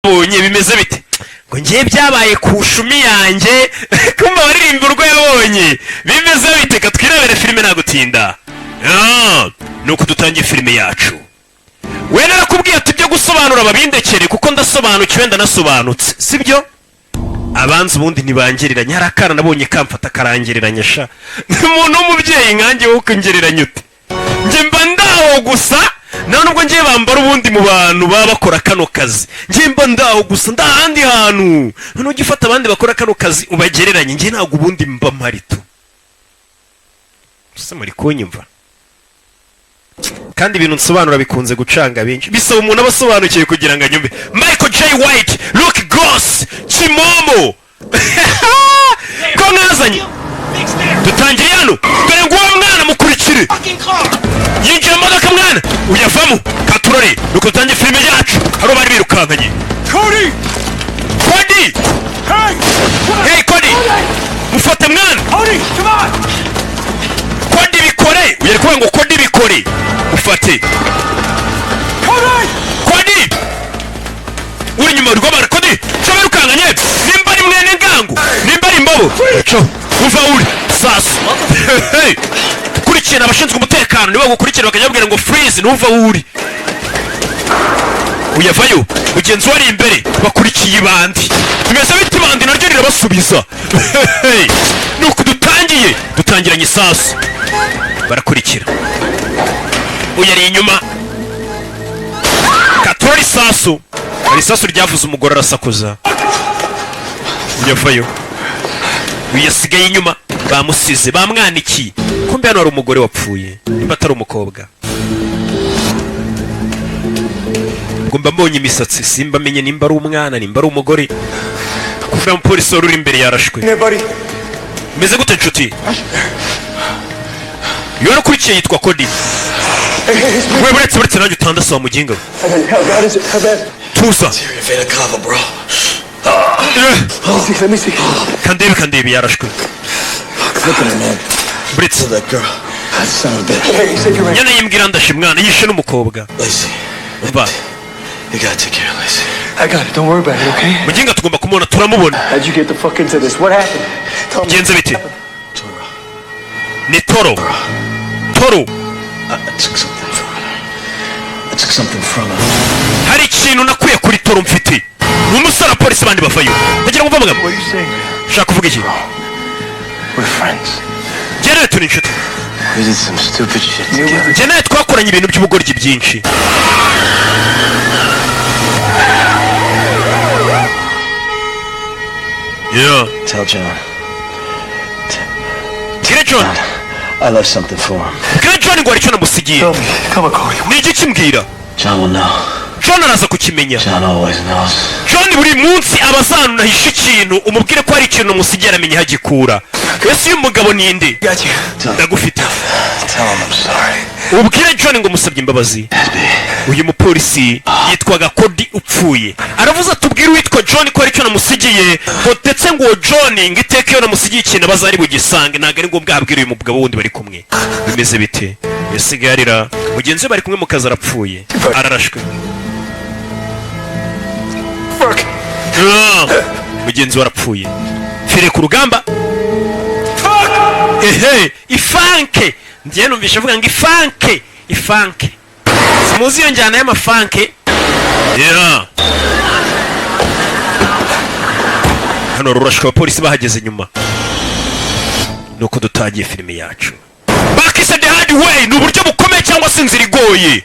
Bonye bimeze bite? Ngo ngiye byabaye ku shumi yanjye. Kumva baririmba urwo yabonye bimeze bite? Ka twirebere filime nta gutinda. Ah, nuko dutangiye filime yacu. We narakubwiye ati ibyo gusobanura babindekere, kuko ndasobanukiwe, ndanasobanutse, sibyo? Abanza ubundi ntibangereranya. Hari akana nabonye kamfata karangereranya sha. Umuntu w'umubyeyi nkanjye, wowe ukongereranya ute? Njye mba ndaho gusa, nta nubwo ngiye bambara ubundi mu bantu baba bakora kano kazi. Njye mba ndaho gusa, nda ahandi hantu. None ujya ufata abandi bakora kano kazi ubagereranye? Njye ntabwo ubundi mba mpari tu. Ese muri kunyumva? Kandi ibintu nsobanura bikunze gucanga benshi, bisaba umuntu aba asobanukiwe kugira ngo anyumve. Michael J White, Luke Goss, Kimomo ko mwazanye. Dutangiriye hano, dore ngo uwo mwana mukurikire yinjiye mu modoka, mwana uyavamo katurore. Nuko dutangiye filime yacu, hari bari birukankanye. Cody! Cody! Hey! Hey Cody, mufate mwana! Cody, come on! Cody bikore, uyu ari kuvuga ngo Cody bikore, mufate. Cody! Cody uri inyuma rw'abara. Cody cyo birukankanye, nimba ari mwene ngango, nimba ari imbobo cyo uva uri sasu. Hey! Kurikirana abashinzwe umutekano, nibo bagukurikira bakajya babwira ngo freeze, ntuva uri. Uyavayo, mugenzi we ari imbere, bakurikiye ibandi. Bimeze bite? Ibandi naryo rirabasubiza. Hey! Nuko dutangiye, dutangiranye isasu, barakurikira. Uyu ari inyuma, katura isasu. Hari isasu ryavuze, umugore arasakuza. Uyavayo, uyu yasigaye inyuma, bamusize bamwanikiye. Kumbe hano hari umugore wapfuye, nimba atari umukobwa. Ngo mba mbonye imisatsi, simba menye nimba ari umwana, nimba ari umugore. Kuva umupolisi wari uri imbere yarashwe. There, buddy. Meze gute nshuti? Iyo wari ukurikiye yitwa Cody. Hey, hey, hey. We, buretse, buretse nanjye utandase wa muginga we. How bad is it? How bad? Tuza. Vena cava, bro. Eh, Let me see. Let me see. Kandebe, kandebe, yarashwe. Look at her, man. Buretse. Kill that girl. That son of a bitch. Hey, save your man. Nyana yimbwira, ndashe mwana, yishe n'umukobwa. Lacey. Umva. You gotta take care of Lacey. I got it. Don't worry about it, okay? Muginga, tugomba kumubona, turamubona. How'd you get the fuck into this? What happened? Tell me. Bigenze bite? Toro. Ni Toro, Toro. I took something from her. I took something from her. Hari ikintu nakuye kuri Toro mfite. Ni umusore wa polisi, abandi bavayo. Ndagira ngo mve amagambo. What are you saying, man? Ushaka kuvuga iki? We're friends. Njye nawe turi inshuti. We did some stupid shit together. Njye nawe twakoranye ibintu by'ubugoryi byinshi. Yeah. Tell John. Bwire John. I left something for him. Bwire John ngo hari icyo namusigiye. Tell me. Come on, Cody. Ni igiki? Mbwira. John will know. John araza kukimenya. John always knows. John buri munsi aba azi nahishe ikintu. Umubwire ko hari ikintu namusigiye, aramenya aho agikura. Ese uyu mugabo ni nde? Got you. Ndagufite. Tell him I'm sorry. Ubwire John ngo musabye imbabazi. Uyu mupolisi yitwaga Cody upfuye, aravuze ati ubwire uwitwa John ko hari icyo namusigiye, ngo ndetse ngo uwo John ngo iteka iyo namusigiye ikintu aba azari bugisange, ntabwo ari ngombwa ahabwire uyu mugabo wundi bari kumwe. Bimeze bite? Yasigaye arira, mugenzi we bari kumwe mu kazi arapfuye, ararashwe. Fuck. Ah, mugenzi we arapfuye, fire ku rugamba. Ehe, ifanke! Njyewe numvishe avuga ngo ifanke, ifanke. Simuzi iyo njyana y'amafanke. Yeah. Hano rurashwe, abapolisi bahageze nyuma. Nuko dutangiye filime yacu, bakise The Hard Way, ni uburyo bukomeye cyangwa se inzira igoye.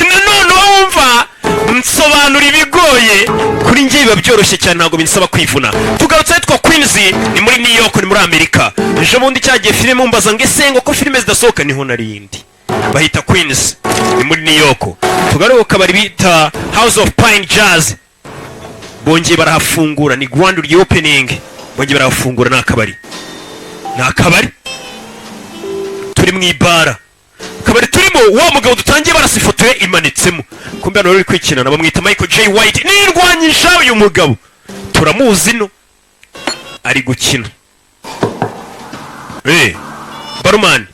Nanone wumva nsobanura ibigoye, kuri njye biba byoroshye cyane, ntabwo binsaba kwivuna. Tugarutse ahitwa Queens, ni muri New York, ni muri Amerika. Ejo bundi cyagiye filime mumbaza ngo ese ngo ko filime zidasohoka, niho narindi. Bahita Queens, ni muri New York. Tugaruke ku kabari bita House of Pine Jazz, bongeye barahafungura, ni grand reopening, bongeye barahafungura. Ni akabari, ni akabari turi mu ibara, akabari turimo wa mugabo dutangiye barasa, ifoto ye imanitsemo. Kumbe hano ruri kwikinana, bamwita Michael J White, nirwanyisha. Uyu mugabo turamuzi, no ari gukina. Eh, barumani,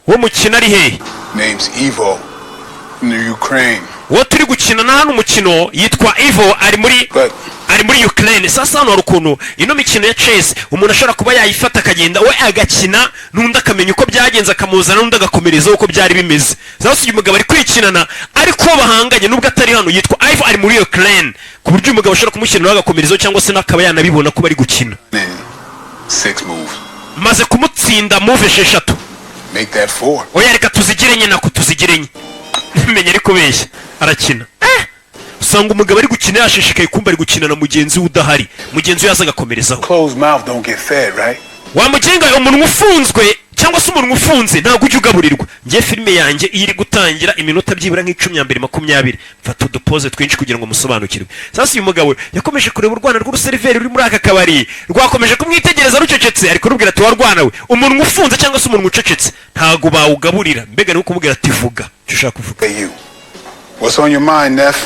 uwo mukino ari hehe? Name's Evo from the Ukraine. Uwo turi gukina na hano umukino yitwa Ivo, ari muri Ukraine. Sasa hano hari ukuntu ino mikino ya chess umuntu ashobora kuba yayifata akagenda we agakina n'undi, akamenya uko byagenze, akamuzana n'undi agakomerezaho uko byari bimeze. Sasa uyu mugabo ari kwikinana ariko uwo bahanganye, nubwo atari hano, yitwa Ivo, ari muri Ukraine, ku buryo uyu mugabo ashobora kumushyira nawe agakomerezaho, cyangwa se n'akaba yanabibona ko bari gukina. In six moves. Maze kumutsinda move 6. Make that four. Oya, reka tuzigire enye, nako tuzigire enye. Menya ari kubeshya, arakina. Usanga umugabo ari gukina yashishikaye, kumva ari gukina na mugenzi we udahari, mugenzi we yaza agakomerezaho. Closed mouth don't get fed, right? Wamugenga, umunwa ufunzwe cyangwa se umunwa ufunze ntabwo ujya ugaburirwa. Ngiye filime yanjye iyo iri gutangira, iminota byibura nk'10 ya mbere, 20, mfata udupoze twinshi kugira ngo musobanukirwe. Sasa uyu mugabo yakomeje kureba urwana rw'uruseriveri ruri muri aka kabari, rwakomeje kumwitegereza rucecetse. Ari kurubwira ati: "Warwana we, umunwa ufunze cyangwa se umunwa ucecetse ntabwo bawugaburira." Mbega ni kumubwira ati: "Vuga icyo ushaka kuvuga." Hey, you. What's on your mind, Neff?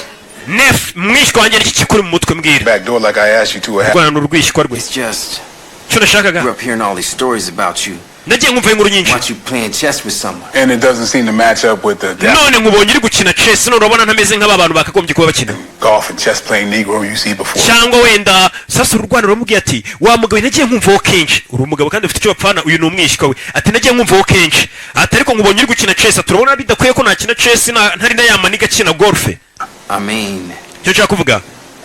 Neff, mwishywa wanjye, niki kikuri mu mutwe? Mbwira. Back door like I asked you to. A Urwana ni urwishywa rwe. It's just, Icyo nashakaga, grew up hearing all these stories about you. nagiye nkumva inkuru nyinshi. Watch you playing chess with someone. And it doesn't seem to match up with the None nkubonye uri gukina chess, none urabona ntameze nk'aba bantu bakagombye kuba bakina golf and chess playing Negro you see before. Cyangwa wenda sasa ururwana ruramubwiye ati: "Wa mugabo, nagiye nkumvaho kenshi uri umugabo kandi ufite icyo bapfana." Uyu ni umwishywa we. Ati: "Nagiye nkumvaho kenshi." Ati: "Ariko nkubonye uri gukina chess." Ati: "Urabona bidakwiye ko nakina chess ntari na ya maniga akina golf." I mean, Icyo nshaka kuvuga,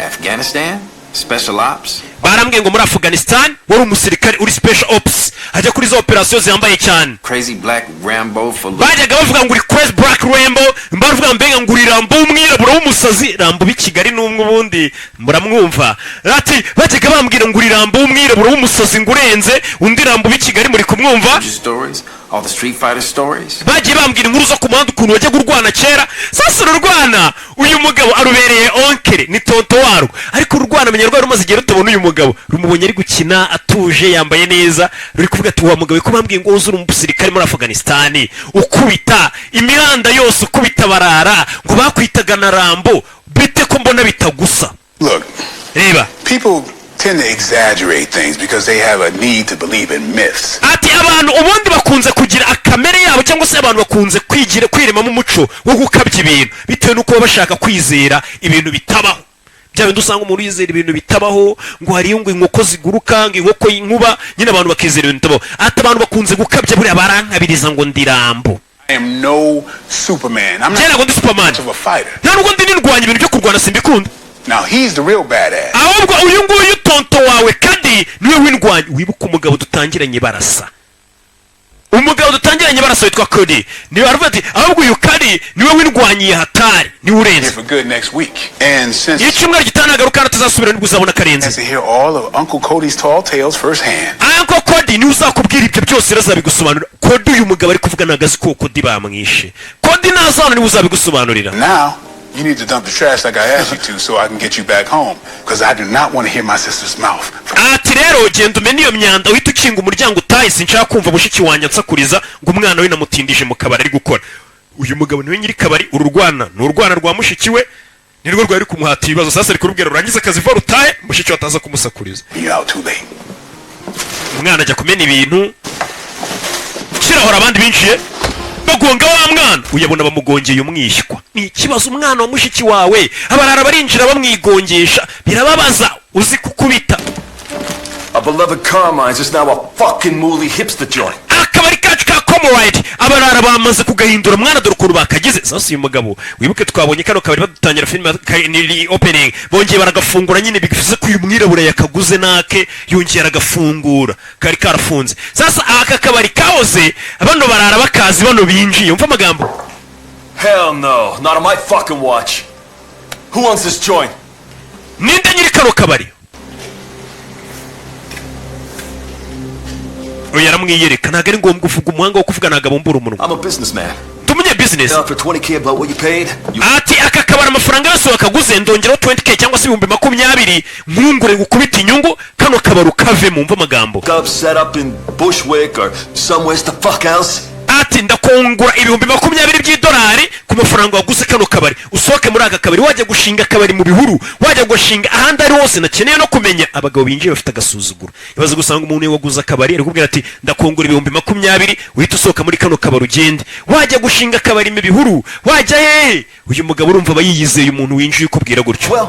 Afghanistan? Special ops? barambwiye ngo muri Afghanistan wari umusirikare uri special ops, ajya kuri za operasiyo zihambaye cyane. Crazy Black Rambo for loot. Bajyaga bavuga ngo uri crazy black Rambo, bavuga mbega ngo uri Rambo w'umwirabura w'umusazi. Rambo b'i Kigali n'umwe ubundi muramwumva. Ati: "Bajyaga bambwira ngo uri Rambo w'umwirabura w'umusazi, ngo urenze undi Rambo b'i Kigali." Muri kumwumva? Stories? All the Street Fighter stories? Bagiye bambwira inkuru zo ku muhanda, ukuntu wajyaga urwana kera. Sasa ururwana uyu mugabo arubereye oncle, ni tonto warwo, ariko ururwana menya rwari rumaze igihe rutabona uyu mugabo. Rumubonye ari gukina atuje, yambaye neza, ruri kuvuga ati: "Wa mugabo, ko bambwiye ngo uzi uri umusirikare muri Afghanistan, ukubita imihanda yose, ukubita barara, ngo bakwitaga na Rambo, bite ko mbona bitagusa?" Look, Reba, people tend to exaggerate things because they have a need to believe in myths. Ati: "Abantu ubundi bakunze kugira akamere yabo, cyangwa se abantu bakunze kwigira kwiremamo umuco wo gukabya ibintu bitewe n'uko baba bashaka kwizera ibintu bitabaho." Bya bindi usanga umuntu yizera ibintu bitabaho, ngo hariyo ngo inkoko ziguruka, ngo inkoko y'inkuba, nyine abantu bakizera ibintu bitabaho. Ati: "Abantu bakunze gukabya, buriya barankabiriza ngo ndi Rambo." I am no Superman. I'm Njye not ntabwo ndi Superman. much of a fighter. Nta nubwo ndi nirwanya, ibintu byo kurwana simbikunda. Now he's the real badass. Ahubwo uyu nguyu tonto wawe kandi niwe w'indwanyi. Wibuke umugabo dutangiranye barasa, umugabo dutangiranye barasa witwa Cody, niwe aravuga ati: "Ahubwo uyu Kadi niwe w'indwanyiye hatari, niwe urenze." Here for good next week. And since Iyo icyumweru gitaha nagaruka hano tuzasubira, nibwo uzabona karenze. has to hear all of Uncle Cody's tall tales firsthand. Uncle Cody niwe uzakubwira ibyo byose, rero azabigusobanurira. Cody uyu mugabo ari kuvuga ntabwo azi ko Cody bamwishe. Cody nazabona niwe uzabigusobanurira. Now, you need to dump the trash like I asked you to so I can get you back home. Because I do not want to hear my sister's mouth. Ati: "Rero genda umene iyo myanda, uhite ukinga umuryango utahe. Sinshaka kumva mushiki wanjye ansakuriza ngo umwana we namutindije mu kabari ari gukora." Uyu mugabo niwe nyiri kabari. Uru rwana ni urwana rwa mushiki we, nirwo rwari kumuhata ibibazo. Sasa ari kurubwira rurangize akazi vuba rutahe, mushiki we ataza kumusakuriza. You're out too late. Umwana ajya kumena ibintu kirahora, abandi binjiye bagonga wa mwana. Uyabona bamugongeye umwishywa, ni ikibazo. Umwana wa mushiki wawe, abarara barinjira bamwigongesha, birababaza, uzi kukubita. Our beloved Carmine's is now a fucking mooly hipster joint. Akabari kacu ka Comoride abarara bamaze kugahindura. Mwana, dore ukuntu bakagize. Sasa uyu mugabo, wibuke twabonye kano kabari badutangira filime, ni opening, bongeye baragafungura nyine, bivuze ko uyu mwirabura yakaguze nake, yongeye aragafungura, kari karafunze. Sasa aka kabari kahoze bano barara bakazi, bano binjiye, umva amagambo. Hell no, not on my fucking watch. Who owns this joint? Ninde nyiri kano kabari? Uyu yaramwiyereka, ntabwo ari ngombwa uvuga, umuhanga wo kuvuga ntabwo abumbura umunwa. I'm a businessman. Ndi umunyabizinesi. Down for 20K about what you paid? You Ati: "Aka kabari amafaranga yose wakaguze ndongeraho 20K cyangwa se 20,000, nkungure gukubita inyungu, kano kabari ukavemo." Umva amagambo. up set up in Bushwick or somewhere the fuck else? Ati ndakungura 20,000 by'idolari ku mafaranga waguze kano kabari, usohoke muri aka kabari, wajya gushinga akabari mu bihuru, wajya gushinga ahandi ari hose nakeneye no kumenya. Abagabo binjiye bafite agasuzuguro. Ibaze gusanga umuntu waguze akabari ari kubwira ati ndakungura 20,000, uhita usohoka muri kano kabari ugende, wajya gushinga akabari mu bihuru, wajya hehe. Uyu mugabo urumva aba yiyizeye, umuntu winjiye ukubwira gutyo. Well,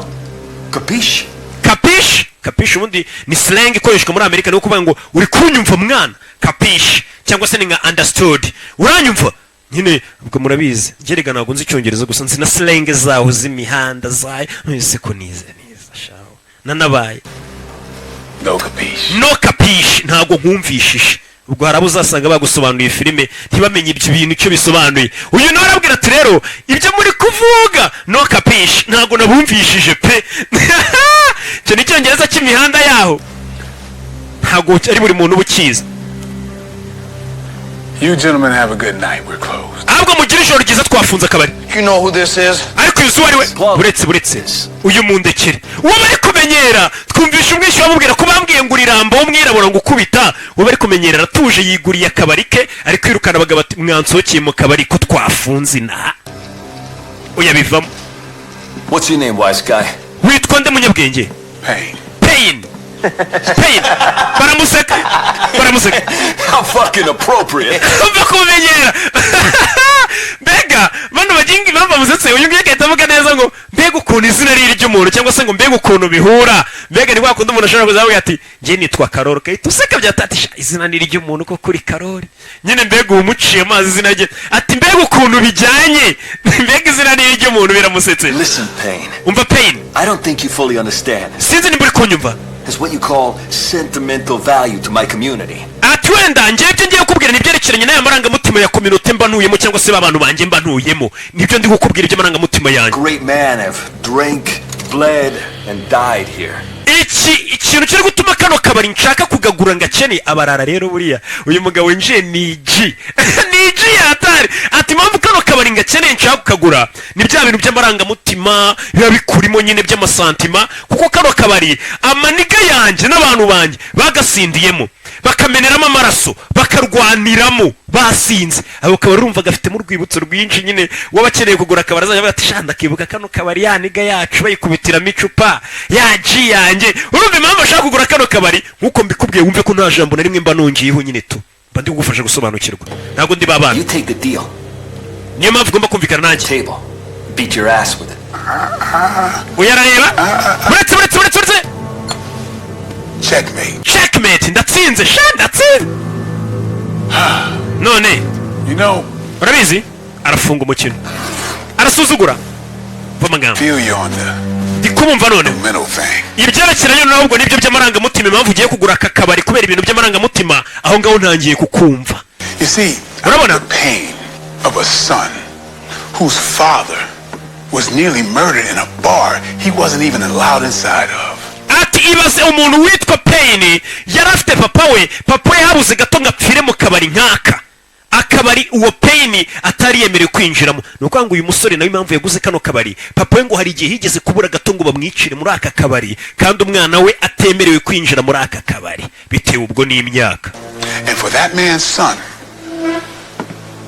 capiche? Capiche? Capiche ubundi ni slang ikoreshwa muri Amerika, ni ukuvuga ngo uri kunyumva mwana, capiche, cyangwa se ni nka understood, uranyumva nyine. Ubwo murabizi, gerega ntabwo nzi Icyongereza gusa, nzi na slang zaho z'imihanda zayo. Ese ko nize neza shaho nanabaye. No capiche. No capiche, ntabwo nkumvishije. Ubwo hari abo uzasanga bagusobanuriye filime ntibamenye ibyo bintu icyo bisobanuye. Uyu nawe arabwira ati rero ibyo muri kuvuga, no capiche, ntabwo nabumvishije pe. Icyo ni Icyongereza cy'imihanda yaho, ntabwo ari buri muntu uba ukizi. You gentlemen have a good night. We're closed. Ahubwo mugire ijoro ryiza, twafunze akabari. You know who this is? Ariko uyu si uwo ari we. Buretse, buretse, uyu mundekere, uwo bari kumenyera. Twumvisha umwishywa bamubwira ko bambwiye ngo urirambo w'umwirabura ngo ukubita. Uwo bari kumenyera aratuje, yiguriye akabari ke, ari kwirukana abagabo ati mwansohokeye mu kabari ko twafunze inaha. Oya, bivamo. What's your name, wise guy? Witwa nde, munyabwenge? Payne. Payne, Payne. Baramuseka, baramuseka. How fucking appropriate. Umva kumenyera mbega bano baginga, impamvu bamusetse, uyu nguyu agahita avuga neza ngo mbega ukuntu izina ari iry'umuntu, cyangwa se ngo mbega ukuntu bihura. Mbega ni kwa kundi umuntu ashobora kuzavuga ati njye nitwa Karori, ugahita useka byatatisha izina ni iry'umuntu ko kuri Karori nyine. Mbega ubu muciye amazi izina rye, ati mbega ukuntu bijyanye, mbega izina ni iry'umuntu, biramusetse. Listen, Payne. Umva, Payne. I don't think you fully understand. Sinzi nimba uri kunyumva. There's what you call sentimental value to my community. Ati wenda njyewe ibyo ngiye kukubwira ni ibyerekeranye n'aya marangamutima ya communauté mba ntuyemo, cyangwa se b'abantu banjye mba ntuyemo, nibyo ndi kukubwira iby'amarangamutima yanjye. Great man have drank, bled, and died here. Iki ikintu kiri gutuma kano kabari nshaka kugagura ngakene abarara rero, buriya uyu mugabo winjiye ni G, ni G yatari. Ati impamvu kano kabari ngakeneye, nshaka kukagura, ni bya bintu by'amarangamutima biba bikurimo nyine, by'amasentiments, kuko kano kabari amanigga yanjye n'abantu banjye bagasindiyemo, bakameneramo amaraso, bakarwaniramo basinze. Abo kabari urumva gafitemo urwibutso rwinshi nyine. Waba akeneye kugura akabari azajya avuga ati sha ndakibuka kano kabari, ya nigga yacu bayikubitiramo icupa, ya G yanjye. Urumva impamvu ashaka kugura kano kabari. Nk'uko mbikubwiye, wumve ko nta jambo na rimwe mba nongeyeho nyine tu, mba ndi kugufasha gusobanukirwa, ntabwo ndi babana. You take the deal. Niyo mpamvu ugomba kumvikana nanjye. Table. Beat your ass with it. Uyu arareba, buretse, buretse, buretse, buretse. Checkmate. Checkmate, ndatsinze sha, ndatsinze none. You know, Urabizi, arafunga umukino, arasuzugura. Va amagambo. feel you on the Ndi kumumva none. mental thing. Ibyerekeranye nubwo nibyo by'amarangamutima, impamvu ugiye kugura aka kabari kubera ibintu by'amarangamutima, aho ngaho ntangiye kukumva. You see, Urabona? the pain of a son whose father was nearly murdered in a bar he wasn't even allowed inside of. Ati ibaze umuntu witwa Payne yari afite papa we, papa we habuze gato ngo apfire mu kabari nk'aka, akabari uwo Payne atari yemerewe kwinjiramo. Ni ukuvuga ngo uyu musore nawe impamvu yaguze kano kabari, papa we ngo hari igihe yigeze kubura gato ngo bamwicire muri aka kabari, kandi umwana we atemerewe kwinjira muri aka kabari bitewe ubwo n'imyaka. And for that man's son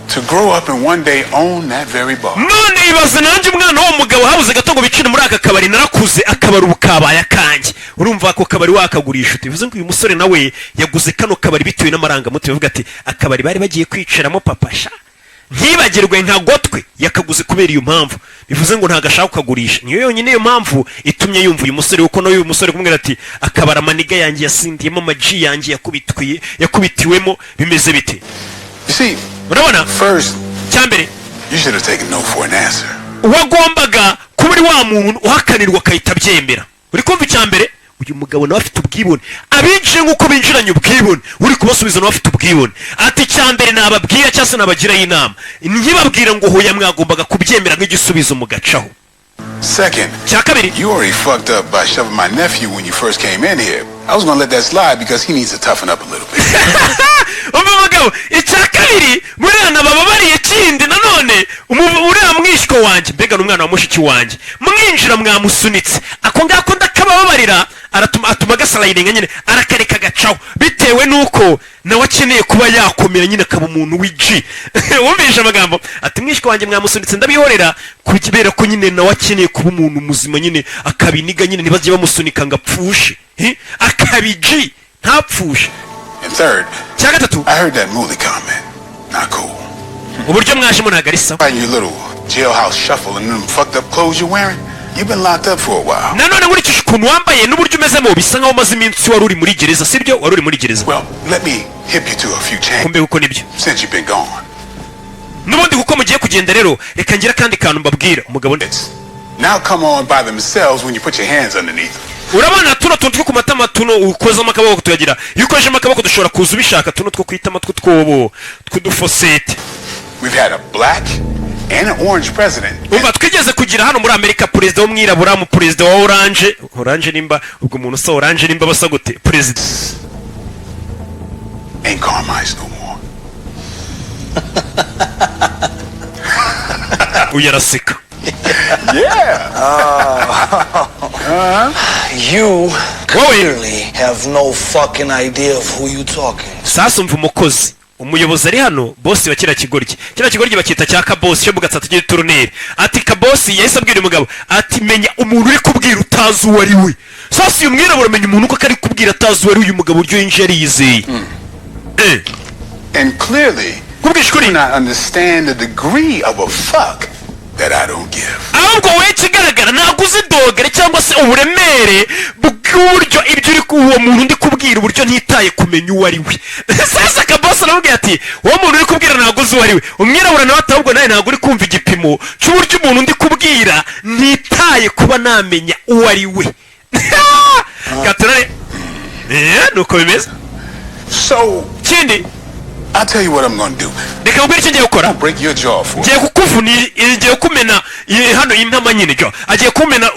to grow up and one day own that very bar. None ibaze nanjye umwana w'uwo mugabo habuze gato ngo bicire muri aka kabari, narakuze, akabari ubu kabaye akanjye. Urumva ako kabari wakagurisha ute? Bivuze ngo uyu musore nawe yaguze kano kabari bitewe n'amarangamutima, avuga ati akabari bari bagiye kwicaramo papa sha ntibagirwe nka gotwe, yakaguze kubera iyo mpamvu. Bivuze ngo ntabwo ashaka kukagurisha, niyo yonyine iyo mpamvu itumye yumva uyu musore, kuko nawe uyu musore kumubwira ati akabari amanigga yanjye yasindiyemo, amaji yanjye yakubitwiye, yakubitiwemo, bimeze bite? You see, Urabona, first, cyambere, you should have taken no for an answer. Wagombaga kuba uri wa muntu uhakanirwa akahita abyemera. Uri kumva, icya mbere uyu mugabo nawe afite ubwibone, abinjiye nk'uko binjiranye ubwibone, uri kubasubiza nawe afite ubwibone. Ati icya mbere nababwira cyangwa se nabagiraho inama, ntibabwira ngo hoya, mwagombaga kubyemera nk'igisubizo mugacaho. Second, Cya kabiri, you already fucked up by shoving my nephew when you first came in here. I was gonna let that slide because he needs to toughen up a little bit. Umva mugabo, icya kabiri buriya nabababariye. Kindi nanone uriya mwishywa wanjye, mbega ni umwana wa mushiki wanjye, mwinjira mwamusunitse, ako ngako ndakabababarira, aratuma atuma Agaslidinga nyine, arakareka agacaho bitewe n'uko nawe akeneye kuba yakomera nyine, akaba umuntu w'igi. Wumvishe amagambo ati: "Mwishywa wanjye mwamusunitse ndabihorera kubera ko nyine nawe akeneye kuba umuntu muzima nyine, akabiniga nyine, ntibajye bamusunika ngo apfushe." Akaba igi, ntapfushe. And third, Cya gatatu, I heard that Mooley comment. Not cool. uburyo mwajemo ntabwo ari sawa. Find your little jailhouse shuffle and them fucked up clothes you're wearing. You've been locked up for a while. Nanone nkurikije ukuntu wambaye n'uburyo umezemo, bisa nkaho umaze iminsi wari uri muri gereza, sibyo? Wari uri muri gereza. Well, let me hip you to a few changes Kumbe kuko nibyo. since you've been gone. N'ubundi kuko mugiye kugenda rero, reka ngire akandi kantu mbabwira umugabo. It's now come on by themselves when you put your hands underneath them. Urabona tuno tuntu two ku matama, tuno ukozamo akaboko tuyagira, iyo ukozemo akaboko dushobora kuza ubishaka, tuno two kwitama tw'utwobo tw'udufosete. We've had a black and an orange president. Umva, twigeze kugira hano muri Amerika perezida w'umwirabura, mu perezida wa orange, orange nimba ubwo umuntu usa orange nimba basa gute perezida. Ain't Carmine's no more. Uyu araseka. Yeah. You Wowe clearly have no fucking idea of who you talking to. Sasa umva, umukozi, umuyobozi ari hano, bosi wa kiriya kigoryi, kiriya kigoryi bakita cya kabosi cyo mu Gatsata cy'ituruneri. Ati kabosi yahise abwira umugabo ati: "Menya umuntu uri kubwira utazi uwo ari we." Sasa uyu mwirabura amenya umuntu uko ari kubwira atazi uwo ari we. Uyu mugabo uburyo yinjiye yariyizeye. And clearly, Kubwisha ukuri, do not understand the degree of a fuck that I don't give. ahubwo wowe ikigaragara ntabwo uzi degré cyangwa se uburemere bw'uburyo ibyo uri uwo muntu ndi kubwira, uburyo ntitaye kumenya uwo ari we. Sasa kabosi aramubwira ati: "Uwo muntu uri kubwira ntabwo uzi uwo ari we." Umwirabura nawe ati: "Ahubwo nawe ntabwo uri kumva igipimo cy'uburyo umuntu ndi kubwira ntitaye kuba namenya uwo ari we." Gaturare, nuko bimeze. So, Ikindi, I'll tell you what I'm gonna do. reka nkubwire icyo ngiye gukora. I'll break your jaw for Ngiye kukuvuna, ngiye kumena hano intama nyine. Jo agiye kumena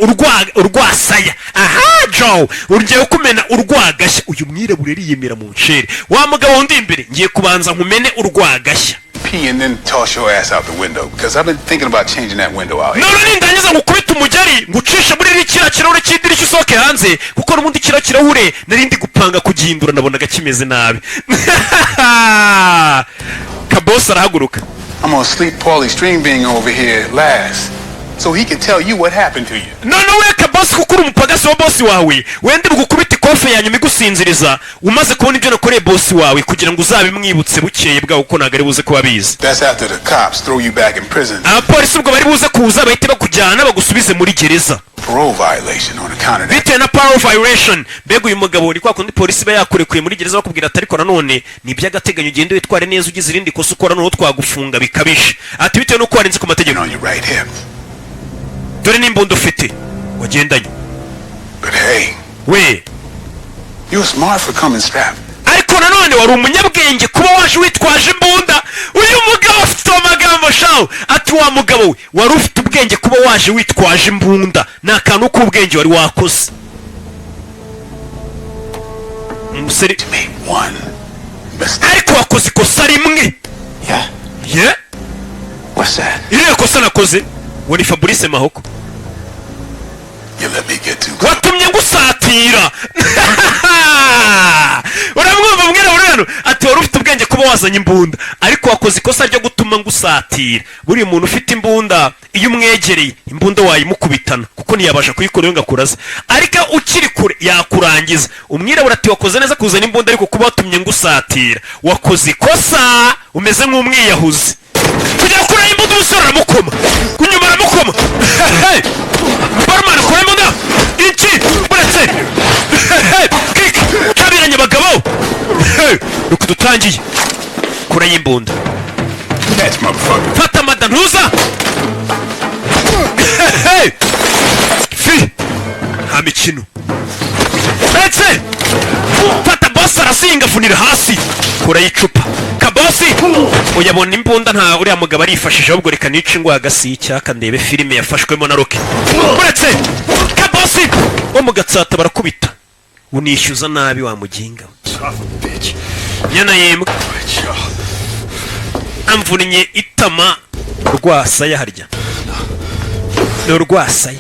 urwasaya. Aha jo ugiye kumena urwagashya. Uyu mwirabura ariyemera mu ncere. Wa mugabo wundi imbere, ngiye kubanza nkumene urwagashya. Pee and then toss your ass out the window because I've been thinking about changing that window out here. None nindangiza ngukubita umugeri, ngucishe muri kiriya kirahure cy'idirishya, usohoke hanze, kuko n'ubundi kiriya kirahure nari ndi gupanga kugihindura, nabonaga kimeze nabi. Kabosi arahaguruka. I'm gonna sleep Paulie Stringbean over here last so he can tell you what happened to you. None we kabosi, kuko uri umupagasi wa bosi wawe, wenda bugukubita ikofe ya nyuma igusinziriza umaze kubona ibyo nakoreye bosi wawe, kugira ngo uzabimwibutse bukeye bwawe, kuko ntabwo ari buze kuba abizi. That's after the cops throw you back in prison. Abapolisi ubwo bari buze kuza bahite bakujyana bagusubize muri gereza. Parole violation on account of that. Bitewe na parole violation. Mbega uyu mugabo ni kwa kundi polisi iba yakurekuye muri gereza, bakubwira ati: "Ariko nanone ni iby'agateganyo, ugende witware neza, ugize irindi kosa ukora noneho twagufunga bikabije." Ati bitewe n'uko warenze ku mategeko. On your right hip. Dore n'imbunda ufite wagendanye. But hey, We you're smart for coming strapped. Ariko nanone wari umunyabwenge kuba waje witwaje imbunda. Uyu mugabo afite amagambo shawu. Ati: "Wa mugabo we, wari ufite ubwenge kuba waje witwaje imbunda, ni akantu k'ubwenge wari wakoze." Umusore Made one mistake. Ariko wakoze ikosa rimwe. Yeah? Ye. What's that? Iriya kosa nakoze ngo ni Fabrice Mahoko. You let me get too close. Watumye ngusatira. Uramwumva mwirabura hano ati: "Wari ufite ubwenge kuba wazanye imbunda, ariko wakoze ikosa ryo gutuma ngusatira." Buriya umuntu ufite imbunda, iyo umwegereye imbunda wayimukubitana, kuko ntiyabasha kuyikora ngo akuraze, ariko ukiri kure yakurangiza. Umwirabura ati: "Wakoze neza kuzana imbunda, ariko kuba watumye ngusatira wakoze ikosa, umeze nk'umwiyahuzi." Kujya gukuraho imbunda, umusore aramukoma kunyuma, aramukoma. Barumana, kura imbunda iki buretse kik kabiranye abagabo. Nuko dutangiye kura y'imbunda. Catch, motherfucker. Fata mada ntuza fi, nta mikino ndetse fata. Bosi arasinga, afunira hasi, kura y'icupa. Kabosi uyabona imbunda nta uriya mugabo arifashije, ahubwo reka nice ingwa hagasi y'icyaka ndebe filime yafashwemo na Rocky. Uretse kabosi wo mu Gatsata barakubita, unishyuza nabi wa muginga we. Son of a bitch. Nyana y'imbwa amvunnye itama. Rwasaya harya ni urwasaya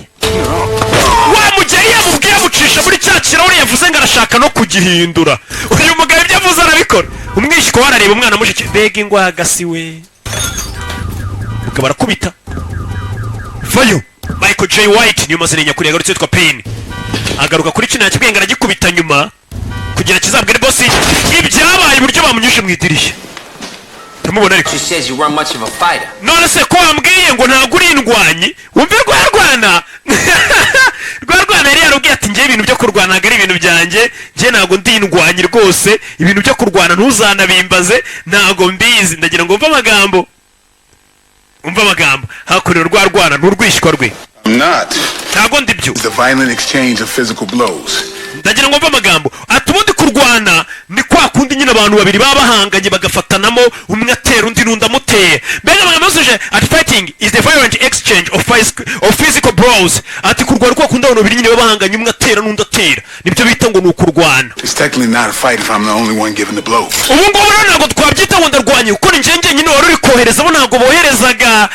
wa mugeri yamubwiye amucisha muri cya kirahure. Ikirahure yavuze ngo arashaka no kugihindura. Uyu mugabo ibyo avuze arabikora. Umwishywa we arareba umwana mushiki, mbega ingwagasi we. Mugabo arakubita vayo. Michael J White niyo mazina nyakuri, yagarutse yitwa Payne. Agaruka kuri kino yakibwiye ngo aragikubita nyuma kugira kizabwire bosi ibyabaye, uburyo bamunyuje mu idirishya. Ndamubona ariko. She says you weren't much of a fighter. None se ko wambwiye ngo ntabwo uri indwanyi? Wumve rwarwana rwarwana yari yarubwiye ati: "Ngewe ibintu byo kurwana ntabwo ari ibintu byanjye, njye ntabwo ndi indwanyi rwose, ibintu byo kurwana ntuzanabimbaze, ntabwo mbizi." Ndagira ngo wumve amagambo, umve amagambo hakorewe rwarwana n'urwishywa rwe. I'm not. Ntabwo ndi byo. The violent exchange of physical blows. Ndagira ngo mve amagambo ati: ubundi kurwana ni kwa kundi nyine abantu babiri baba bahanganye bagafatanamo, umwe atera undi n'undi amuteye. Mbega amagambo yose ati: "Fighting is the violent exchange of physical blows." Ati kurwana kwa kundi abantu babiri nyine baba bahanganye, umwe atera n'undi atera, nibyo bita ngo ni ukurwana. It's technically not a fight if I'm the only one giving the blows. Ubu ngubu rero ntabwo twabyita ngo ndarwanye, kuko ni njye njyenyine wari uri kohereza, bo ntabwo boherezaga.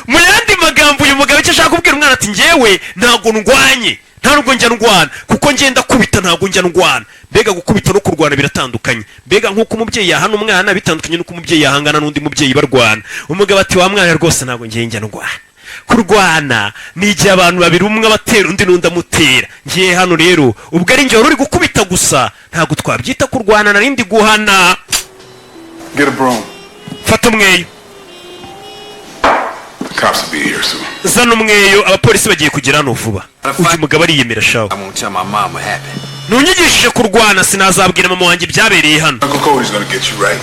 Mu yandi magambo, uyu mugabo icyo ashaka kubwira umwana ati: njyewe ntabwo ndwanye, nta nubwo njya ndwana, kuko ngenda kubita, ntabwo njya ndwana. Mbega gukubita no kurwana biratandukanye. Mbega nk'uko umubyeyi yahana umwana bitandukanye n'uko umubyeyi yahangana n'undi mubyeyi barwana. Umugabo ati: wa mwana rwose ntabwo ngiye njya ndwana. Kurwana ni igihe abantu babiri, umwe abatera undi n'undi amutera. Ngiye hano rero ubwo ari njye wari uri gukubita gusa, ntabwo twabyita kurwana, narindi guhana. Get a broom. Fata umweyo. The cops will be here soon. Zana umweyo, abapolisi bagiye kugera hano vuba. Uyu mugabo ariyemera shawe. I won't tell my mom what happened. Ntunyigishije kurwana, sinazabwira mama wanjye ibyabereye hano. Uncle Cody's gonna get you right.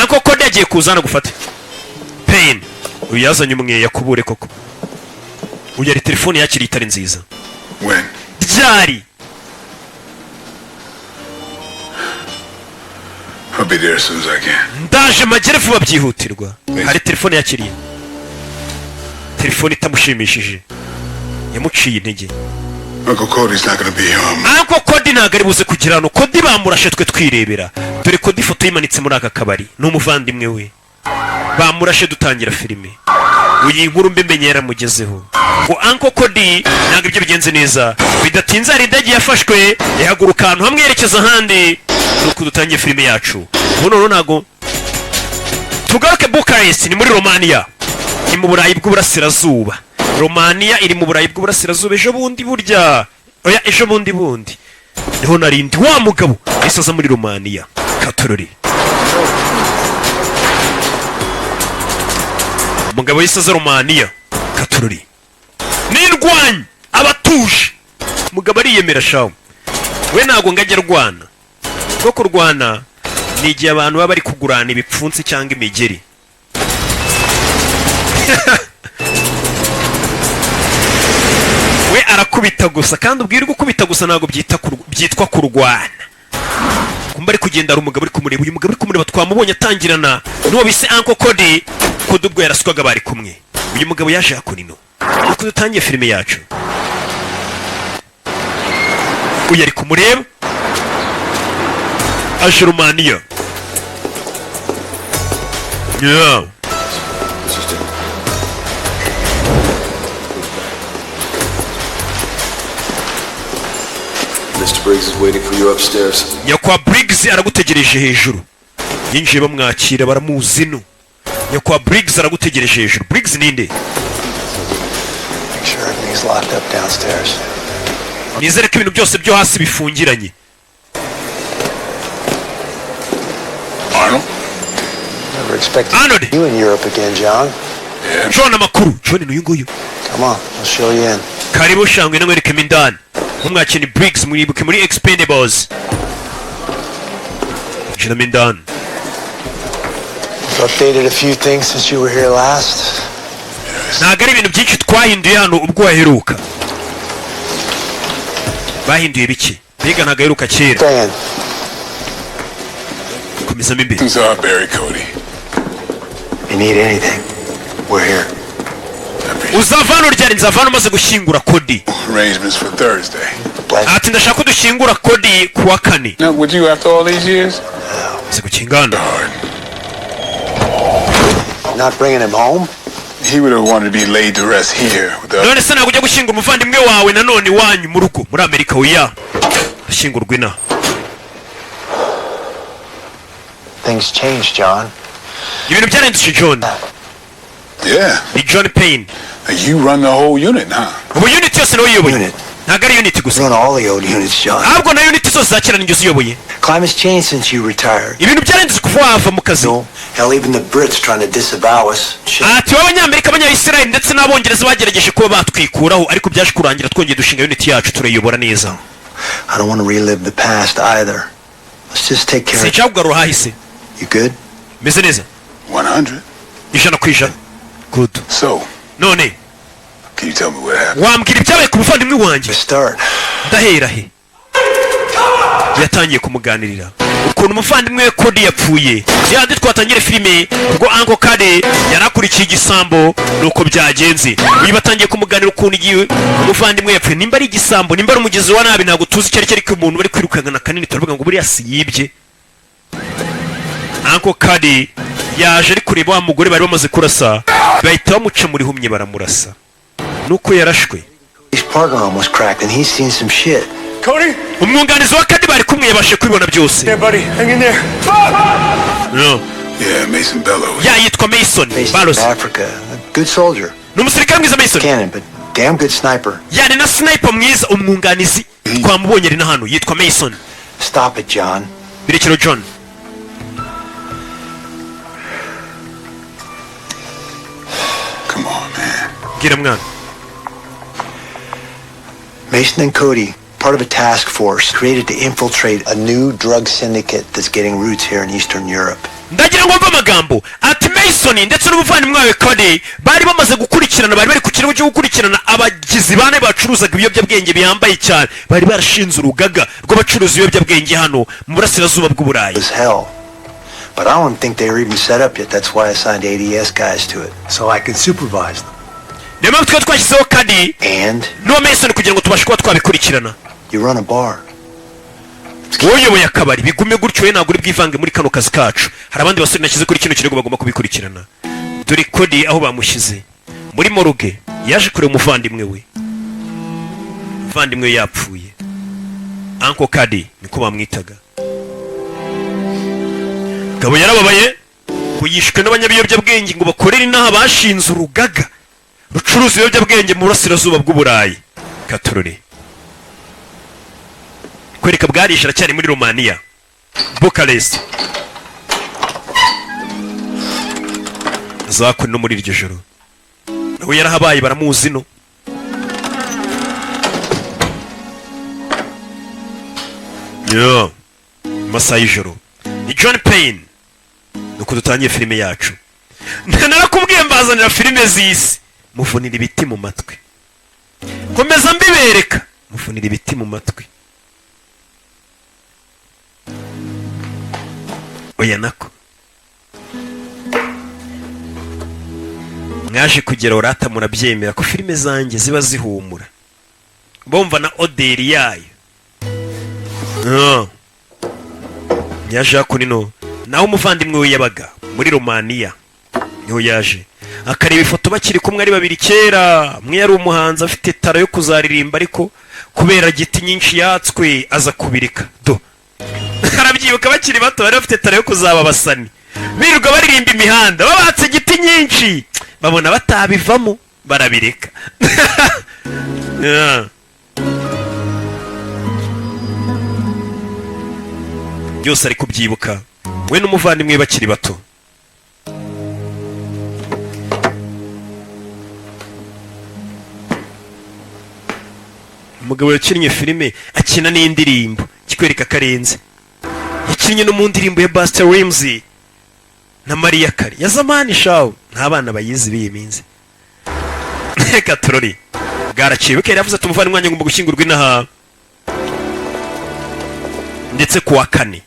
Uncle Cody yagiye kuza hano gufate Payne. Uyu yazanye umweyo akubure koko. Uyu yari telefone yakiriye itari nziza. When? Ryari? I'll be there as soon as I can. Ndaje magere vuba byihutirwa. Hari telefone yakiriye, telefone itamushimishije, yamuciye intege. Uncle Cody's not gonna be here on Uncle Cody ntabwo ari buze kugira hano. Cody bamurashe twe twirebera. Dore Cody, ifoto yimanitse muri aka kabari, ni umuvandimwe we bamurashe dutangira filime. Uyu inkuru mbi yaramugezeho ngo Uncle Cody ntabwo ibyo bigenze neza. Bidatinze hari indege yafashwe ihaguruka ahantu hamwe yerekeza ahandi. Nuko dutangiye filime yacu ubu noneho ntabwo tugaruke. Bukarest ni muri Romania, ni mu Burayi bw'Uburasirazuba. Romania iri mu Burayi bw'Uburasirazuba. Ejo bundi burya, oya, ejo bundi bundi niho narindi. Wa mugabo yahise aza muri Romania katorori. Umugabo yahise aza Romania katorori n'indwanyi abatuje. Umugabo ariyemera shawo, we ntabwo ngo ajya arwana. Bwo kurwana ni igihe abantu baba bari kugurana ibipfunsi cyangwa imigeri. We arakubita gusa, kandi ubwira gukubita gusa ntabwo byitwa kurwana. Kumba ari kugenda, hari umugabo uri kumureba. Uyu mugabo uri kumureba twamubonye atangirana n'uwo bise Uncle Cody. Cody ubwo yaraswaga bari kumwe. Uyu mugabo yaje hakuno uko dutangiye filime yacu. Uyu ari kumureba aje Romaniya, yeah. Mr. Briggs is waiting for you upstairs. Nyakwa Briggs aragutegereje hejuru. Yinjiye bamwakira, baramuzi no nyakwa Briggs aragutegereje hejuru. Briggs ninde? Make sure everything's locked up downstairs. Nizere ko ibintu byose byo hasi bifungiranye. Arnold? Never expected Arnold. you in Europe again, John. John, amakuru John ni uyu nguyu. Come on, I'll show you in. Karibu shangwe, namwerekemo indani. Ntumwakire, ni Briggs, mwibuke muri Expendables. Jinamo indani. We've updated a few things since you were here last. Ntabwo ari ibintu byinshi twahinduye hano ubwo waheruka. Bahinduye bike, mbega ntabwo aheruka kera. Dan, Komezamo imbere. Things are Barry Cody. you need anything, we're here. Uzava hano ryari? Nzava hano umaze gushyingura Cody. Arrangements for Thursday. Ati ndashaka ko dushyingura Cody ku wa kane. Now, would you after all these years? Maze gukingana. Hard. Not bringing him home? He would have wanted to be laid to rest here with the None se ntabwo ujya gushyingura umuvandimwe wawe nanone iwanyu mu rugo muri Amerika? Oya, ashyingurwa inaha. Things changed, John. Ibintu byarahindutse, John. Yeah. Ni John Payne. You run the whole unit now. Ubu unit yose nawe uyoboye. Unit. Ntabwo ari unit gusa. Run all the old units, John. Ahubwo na unit zose za kera ninjye uziyoboye. Climate's changed since you retired. Ibintu byarahindutse kuva wava mu kazi. No, hell, even the Brits trying to disavow us. Shit. Ati b'Abanyamerika, Abanyayisirayeli ndetse n'Abongereza bagerageje kuba batwikuraho, ariko byaje kurangira twongeye dushinga unit yacu, turayiyobora neza. I don't want to relive the past either. Let's just take care of Sinshaka kugarura ahahise. You good? Meze neza. 100. 100%. Good. So, None can you tell me what happened? wambwira ibyabaye ku muvandimwe wanjye? Start. Ndahera he? Yatangiye kumuganirira ukuntu umuvandimwe we Kodi yapfuye. Yandi twatangire filime ubwo Uncle Kade yari akurikiye igisambo, nuko byagenze. Uyu batangiye kumuganira ukuntu igihe umuvandimwe yapfuye, nimba ari igisambo, nimba ari umugizi wa nabi, ntabwo tuzi icyo ari cyo, ariko umuntu bari kwirukankana kanini turavuga ngo buriya si yibye. Uncle Kade yaje ari kureba wa mugore bari bamaze kurasa, bahita bamuca muri humye baramurasa, nuko yarashwe. His partner almost cracked, and he's seen some shit. Cody? Umwunganizi wa Kadi bari kumwe yabashe kubibona byose. Yeah, buddy. Hang in there. No. Yeah, Mason Bellows. Ya, yitwa Mason Based in Baros. Africa. A good soldier. Ni umusirikare mwiza, Mason. Cannon, but damn good sniper. Yani na sniper mwiza. Umwunganizi twamubonye ari na hano, yitwa Mason. Stop it, John. Birekero, John. Come on, man. Bwira mwana. Mason and Cody, part of a task force created to infiltrate a new drug syndicate that's getting roots here in Eastern Europe. Ndagira ngo mve amagambo. Ati Mason ndetse n'umuvandimwe wawe Cody bari bamaze gukurikirana, bari bari ku kirego cyo gukurikirana abagizi ba nabi bacuruzaga ibiyobyabwenge bihambaye cyane. Bari barashinze urugaga rw'abacuruza ibiyobyabwenge hano mu burasirazuba bw'Uburayi. It was hell. But I don't think they were even set up yet. That's why I signed ADS guys to it. So I can supervise them. Niyo mpamvu twari twashyizeho Cody And n'uwa Mason kugira ngo tubashe kuba twabikurikirana. you run a bar. Wowe uyoboye akabari, bigume gutyo. We ntabwo uri bwivange muri kano kazi kacu. Hari abandi basore nashyize kuri kino kirego bagomba kubikurikirana. Dore Cody aho bamushyize muri morgue, yaje kureba umuvandimwe we. Umuvandimwe we yapfuye. Uncle Kadi niko bamwitaga. Gabo yarababaye ngo yishwe n'abanyabiyobyabwenge ngo bakorere inaha, bashinze urugaga rucuruza ibiyobyabwenge mu burasirazuba bw'Uburayi. Katorore kwereka bwarishe, aracyari muri Romaniya, Bukarest. Zakwe no muri iryo joro nawe yarahabaye, baramuzi no yo mu masaha y'ijoro. Ni John Payne. Nuko dutangiye filime yacu. Narakubwiye mbazanira filime z'isi, muvunira ibiti mu matwi, komeza mbibereka, muvunira ibiti mu matwi. Oya, nako mwaje kugera urata murabyemera ko filime zanjye ziba zihumura, bumva na odeur yayo. Ah. Yaje hakuno naho umuvandimwe we yabaga muri Romaniya, niho yaje akareba ifoto bakiri kumwe ari babiri kera. Umwe yari umuhanzi afite talent yo kuzaririmba, ariko kubera giti nyinshi yatswe aza kubirika. Do arabyibuka, bakiri bato bari bafite talent yo kuzaba abasani, birirwa baririmba imihanda, babatse igiti nyinshi, babona batabivamo barabireka. Yeah. Byose ari kubyibuka, we n'umuvandimwe we bakiri bato. Umugabo yakinnye filime, akina n'indirimbo, kikwereka ko arenze. Yakinnye no mu ndirimbo ya Busta Rhymes na Mariah Carey ya zamani shawu, nta bana bayizi b'iyi minsi. Reka turori bwaraciye bukera. Yavuze ati umuvandimwe wanjye ngomba gushyingurwa inaha. Ndetse ku wa kane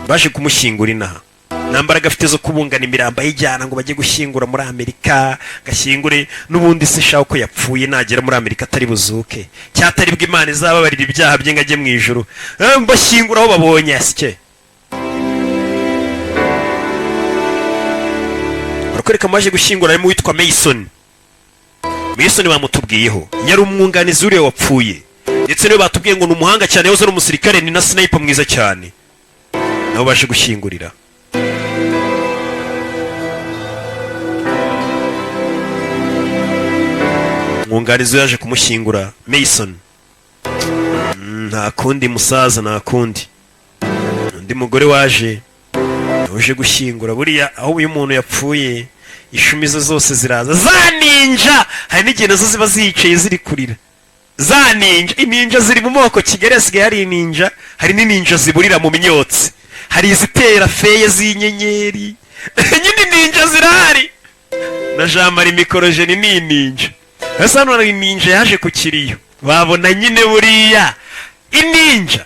baje kumushyingura inaha. Nta mbaraga afite zo kubungana imirambo ayijyana ngo bajye gushyingura muri Amerika, gashyingure n'ubundi se shaho ko yapfuye, nagera muri Amerika atari buzuke, cyatari bwo Imana izababarira ibyaha bye ngo ajye mu ijuru. Bashyingura aho babonye asike. Barakwereka amaje gushyingura, harimo uwitwa Mason. Mason bamutubwiyeho yari umwunganizi uriya wapfuye, ndetse niwe batubwiye ngo ni umuhanga cyane, yahoze ari umusirikare, ni na sniper mwiza cyane. Nabo baje gushyingurira. Umwunganizi we yaje kumushyingura, Mason. Nta kundi musaza, nta kundi. Undi mugore waje gushyingura, buriya aho uyu muntu yapfuye ishumi ze zose ziraza, za ninja. Hari n'igihe nazo ziba ziyicaye ziri kurira, za ninja. Ininja ziri mu moko. Kigali hasigaye hari ininja, hari n'ininja ziburira mu myotsi, hari izitera feye z'inyenyeri. Nyine ninja zirahari. Na Jean Marie Mikorojeni ni ininja. Ese hano hari ininja yaje ku kiriyo, babona nyine buriya ininja,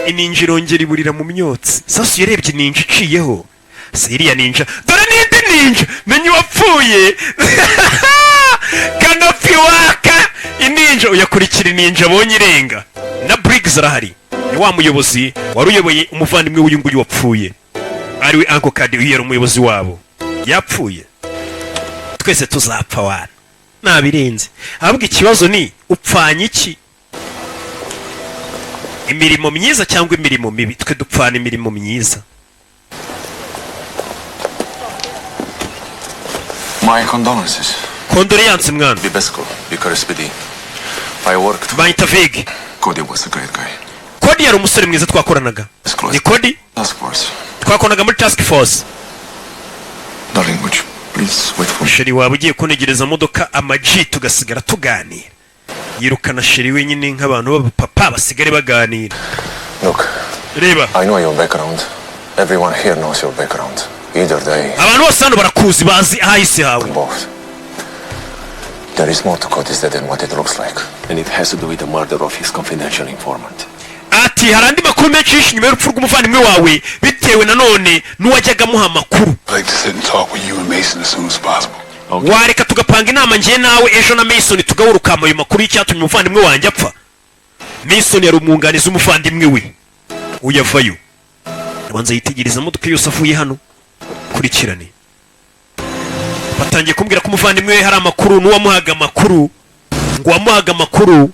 ininja irongera iburira mu myotsi. Sasu yarebye ininja iciyeho, si iriya ninja, dore n'indi ninja, menya uwapfuye kanopi waka ininja. Uyakurikira ininja abonye irenga. Na Briggs arahari, ni wa muyobozi wari uyoboye umuvandimwe w'uyu nguyu wapfuye, ariwe Uncle Cody. Uyu yari umuyobozi wabo, yapfuye. Twese tuzapfa wana, nabirenze. Ahubwo ikibazo ni upfanye iki? Imirimo myiza cyangwa imirimo mibi? Twe dupfana imirimo myiza. My condolences. Condoléances, mwana. Bibesco, Bucharest PD. I worked. Banyita Vig. Cody was a great guy. Cody yari umusore mwiza twakoranaga. Ni Cody. Task force. Twakoranaga muri task force. Darling, would you please wait for me? Chérie, waba ugiye kunegereza modoka amaji tugasigara tuganira? Yirukana chérie wenyine nk'abantu b'abapapa basigare baganira. Look, Reba. I know your background. Everyone here knows your background. Either they, Abantu bose hano barakuzi, bazi ahahise hawe. both. There is more to Cody's death than what it looks like. And it has to do with the murder of his confidential informant. Ati hari andi makuru menshi yishe inyuma y'urupfu rw'umuvandimwe wawe, bitewe nanone n'uwajyaga amuha amakuru. I'd like to sit and talk with you and Mason as soon as possible. Wareka tugapanga inama njye nawe ejo na Mason, tugahura ukampa ayo makuru y'icyatumye umuvandimwe wanjye apfa? Mason yari umwunganizi w'umuvandimwe we. Uyavayo, abanza yitegereza imodoka yose avuye hano. Kurikirane, batangiye kumbwira ko umuvandimwe we hari amakuru n'uwamuhaga amakuru, ngo uwamuhaga amakuru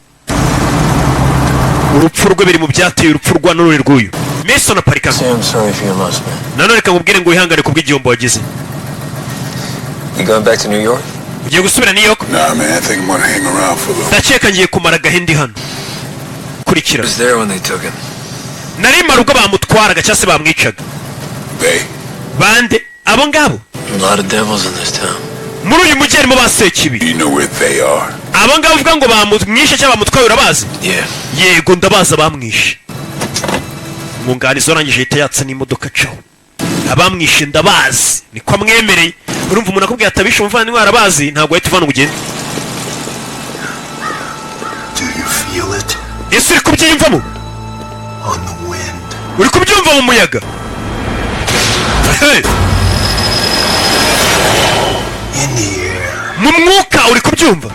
urupfu rwe biri mu byateye urupfu rwa none rw'uyu Mason. Aparika. I'm sorry for your loss, man. Nanone reka nkubwire ngo wihangane ku bw'igihombo wagize. You going back to New York? Ugiye gusubira New York? Nah, man, I think I'm gonna hang around for a little. Ndakeka ngiye kumara agahindi hano. Kurikira. Was there when they took him. Nari mara ubwo bamutwaraga cyangwa se bamwicaga. They. Bande abo ngabo? A lot of devils in this town. Muri uyu mujyi harimo ba sekibi. You know where they are? Abo ngabo uvuga ngo bamwishe cyangwa bamutwaye, urabazi? Yeah. Yego, ndabazi abamwishe. Umwunganizi warangije ahita yatsa n'imodoka acaho. Abamwishe ndabazi, niko amwemereye. Urumva umuntu akubwiye ati abishe umuvandimwe arabazi, ntabwo wahita uvana ngo ugende. Do you feel it? Ese uri kubyiyumvamo? On the wind. Uri kubyumva mu muyaga? Hey! In the air. Mu mwuka, uri kubyumva?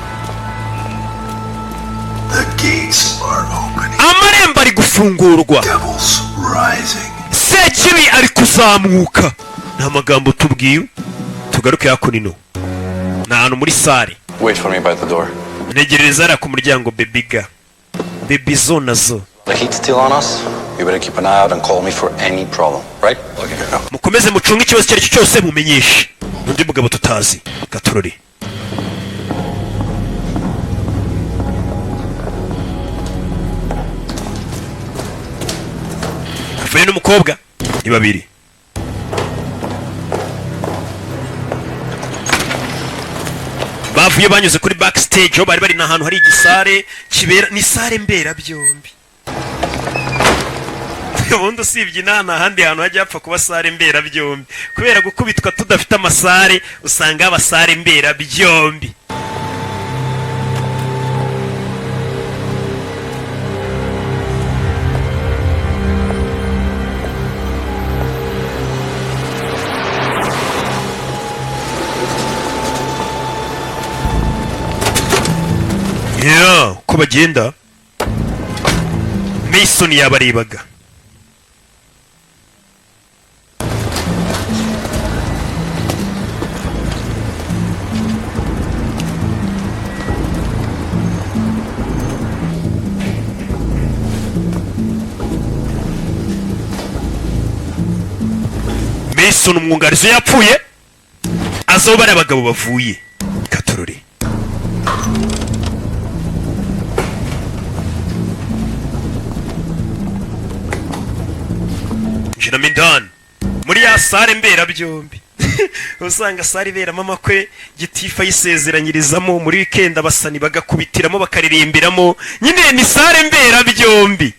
The gates are opening. Amarembo ari gufungurwa. Devils rising. Sekibi ari kuzamuka. Ni amagambo tubwiye. Tugaruke hakuno, ni ahantu muri salle. Wait for me by the door. Ntegerereza hariya ku muryango. Bebiga bebi zo nazo. The heat's still on us. You better keep an eye out and call me for any problem, right? Okay. Mukomeze mucunge, ikibazo icyo ari cyo cyose mumenyeshe. Undi mugabo tutazi gatorori avuye n'umukobwa, ni babiri. Bavuye banyuze kuri backstage aho bari bari, ni ahantu hari igisare kibera, ni salle mberabyombi. Ubundi usibye inaha ahandi hantu hajya hapfa kuba salle mberabyombi, kubera gukubitwa tudafite amasalle, usanga haba salle mberabyombi. Yeah, uko bagenda Mason yabarebaga. Mason, umwungarizi yapfuye, aza aho bariya bagabo bavuye. Katorore jinamo indani muri ya salle mberabyombi. Usanga salle iberamo amakwe, gitifu ayisezeranyirizamo, muri wikendi abasani bagakubitiramo, bakaririmbiramo. Nyine ni salle mberabyombi.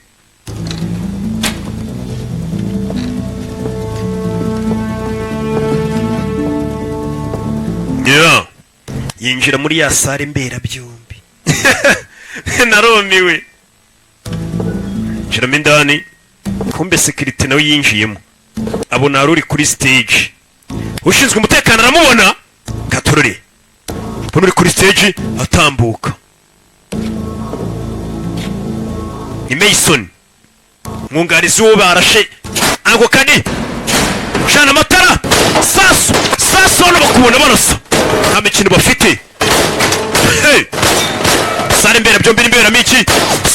Yeah. Yinjira muri ya salle mberabyombi, narumiwe. Yinjiramo indani, kumbe sécurité nawe yinjiyemo, abona hari uri kuri stage. Ushinzwe umutekano aramubona. Katorore, mbona uri kuri stage atambuka ni Mason, mwunganizi wo barashe. Ako kani cana amatara, sasu sasu. Hano bakubona barasa, nta mikino bafite. Hey! Salle mbera byombi n'imberamo iki?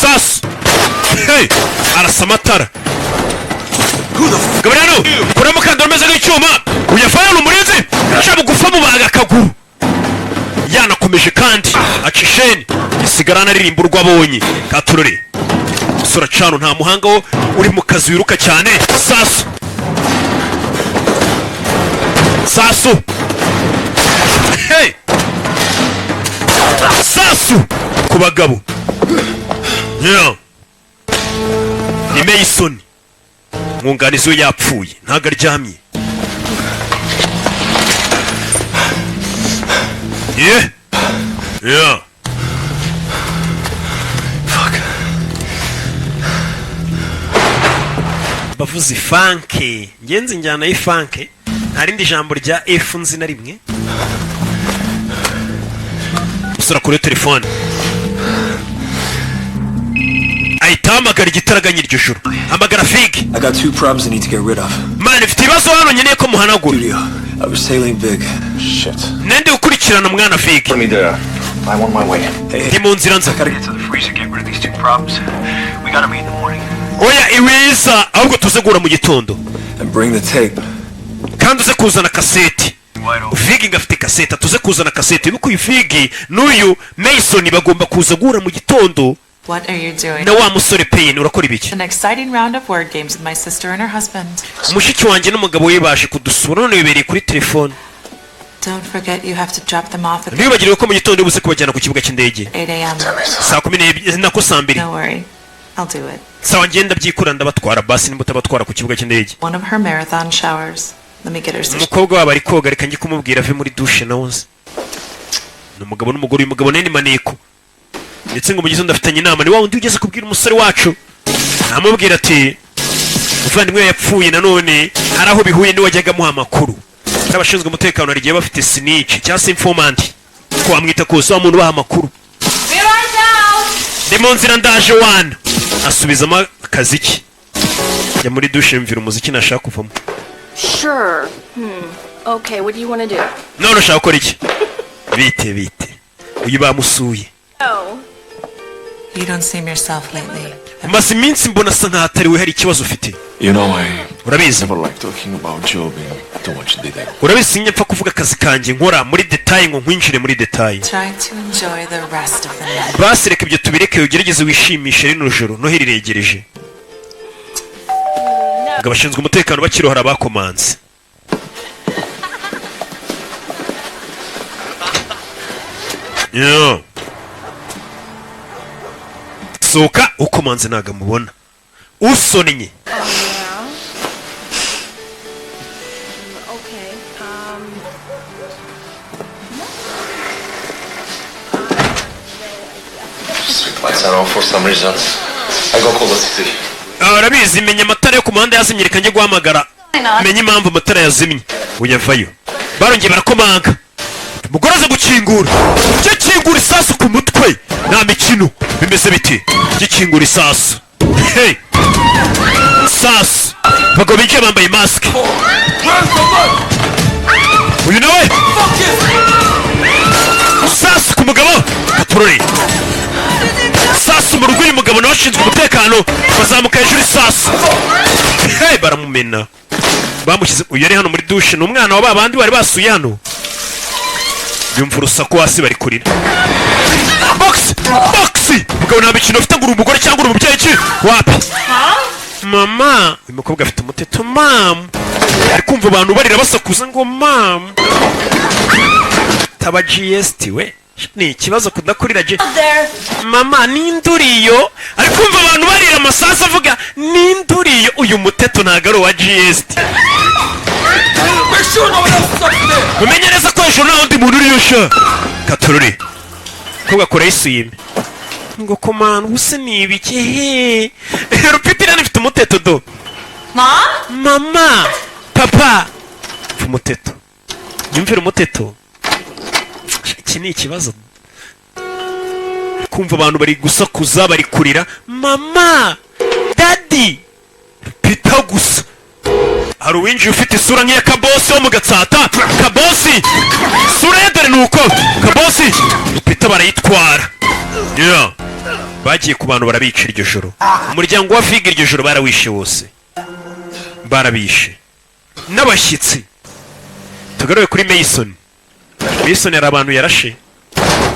Sasu, hey! Arasa amatara. Gabriel, kuramo umukandara umeze nk'icyuma, uyavana umurinzi aca bugufa, mubaga akaguru. Yanakomeje kandi aca isheni, isigara anaririmba urwo abonye. Katurore, umusore acana, nta muhanga wo uri mu kazi wiruka cyane. Sasu sasu, hey! Sasu ku bagabo. Yeah. Ni Mason, mwunganizi we yapfuye, ntabwo aryamye. Yeah. Fuck. Bavuze ifanke, ngenzi njyana y'ifanke, nta rindi jambo rya F nzi na rimwe. Umusore kuri telefone ahita ahamagara igitaraganya iryo joro, hamagara Figi. I got two problems I need to get rid of. Man, mfite ibibazo hano nkeneye ko muhanagura. Studio. I was tailing Vig. Shit. Nende ukurikirana mwana Figi. Put me there. I'm on my way. Hey, Ndi mu nzira nza. gotta get to the freezer, get rid of these two problems. We gotta meet in the morning. Oya, iwiza, ahubwo tuze guhura mu gitondo. And bring the tape. Kandi uze kuzana kaseti. Wide open. Vigi ngo afite kaseti, tuze kuzana kaseti. Wibuke uyu Figi n'uyu Mason bagomba kuza guhura mu gitondo. What are you doing? Na wa musore Payne, urakora ibiki? An exciting round of word games with my sister and her husband. Mushiki wanjye n'umugabo we baje kudusura, none bibereye kuri telefone. Don't forget you have to drop them off at Ntiwibagirwe ko mu gitondo buze kubajyana ku kibuga cy'indege. 8 a.m. Saa 12, nako saa 2. No worry. I'll do it. Sawa, ngenda byikura, ndabatwara. Basi nimba utabatwara ku kibuga cy'indege. One of her marathon showers. Let me get her so Umukobwa wabo ari koga, reka njye kumubwira ave muri douche. Nawe uzi ni umugabo n'umugore, uyu mugabo nawe ni maneko. Ndetse ngo mu gitondo afitanye inama ni wa wundi ugeze kubwira umusore wacu, amubwira ati umuvandimwe we yapfuye. Nanone hari aho bihuye n'uwajyaga amuha amakuru. N'abashinzwe umutekano hari igihe bafite snitch cyangwa se informant, ko wamwita kose, wa muntu ubaha amakuru. Ndi mu nzira, ndaje wana. Asubizamo akazi ke, jya muri douche, yumvira umuziki, nashaka kuvamo. Sure. Okay, what do you want to do? None ushaka gukora iki? Bite bite, uyu bamusuye. Oh. You don't seem yourself lately. Umaze iminsi mbona asa nkaho atari we, hari ikibazo ufite. You know, I Urabizi, never like talking about job in too much detail. urabizi sinjya mpfa kuvuga akazi kanjye nkora muri détail, ngo nkwinjire muri détail. Try to enjoy the rest of the night. Basi reka ibyo tubireke, ugerageze wishimishe rino joro, noheli iregereje. Ngo abashinzwe umutekano bakirohora bakomanze. Yeah. Sohoka, ukomanze ntabwo amubona, usonnye. Okay. Street lights are off for some reason. I go call the city. Ah, urabizi, menya amatara yo ku muhanda yazimye, reka njye guhamagara menye impamvu amatara yazimye. Uyavayo, barongeye barakomanga, umugore aza gukingura. Gikingura, isasu ku mutwe, nta mikino. Bimeze biti? Gikingura, isasu. Hey! Sasu, abagabo binjiye bambaye masike. Uyu nawe sasu ku mugabo, katurore, sasu mu rugo. Uyu mugabo nawe ashinzwe umutekano, bazamuka hejuru, isasu. Hey, baramumena. Bamushyize, uyu yari hano muri dushe, ni umwana wa ba bandi bari basuye hano. Yumva urusaku hasi, bari kurira. Box, box! Mugabo, nta mikino ufite ngo uri umugore cyangwa uri umubyeyi ki? Wapi mama, uyu mukobwa afite umuteto. Mama, ari kumva abantu barira, basakuza ngo mama. Taba GST we, ni ikibazo kudakurira G. Mama, ninduriyo. Ari kumva abantu barira, amasasu avuga, ninduriyo. Uyu muteto ntabwo ari uwa GST. Make sure no one else is up there. Umenye neza ko hejuru nta wundi muntu uriyo. Sha katorore ko gakora essuie-main ngo komanda ubuse ni ibiki he? Rupitira ifite umuteto do. Mom? Mama, papa, mva umuteto, nyumvire umuteto. Iki ni ikibazo, kumva abantu bari gusakuza, bari kurira, mama, daddy. Pita gusa hari uwinjiye ufite isura nk'iya Kabosi wo mu Gatsata. Kabosi isura ye dore ni uko. Kabosi Pita barayitwara. Yeah. Bagiye ku bantu barabica iryo joro. Umuryango wa Viga iryo joro barawishe wose, barabishe n'abashyitsi. Tugaruke kuri Mason. Mason hari abantu yarashe,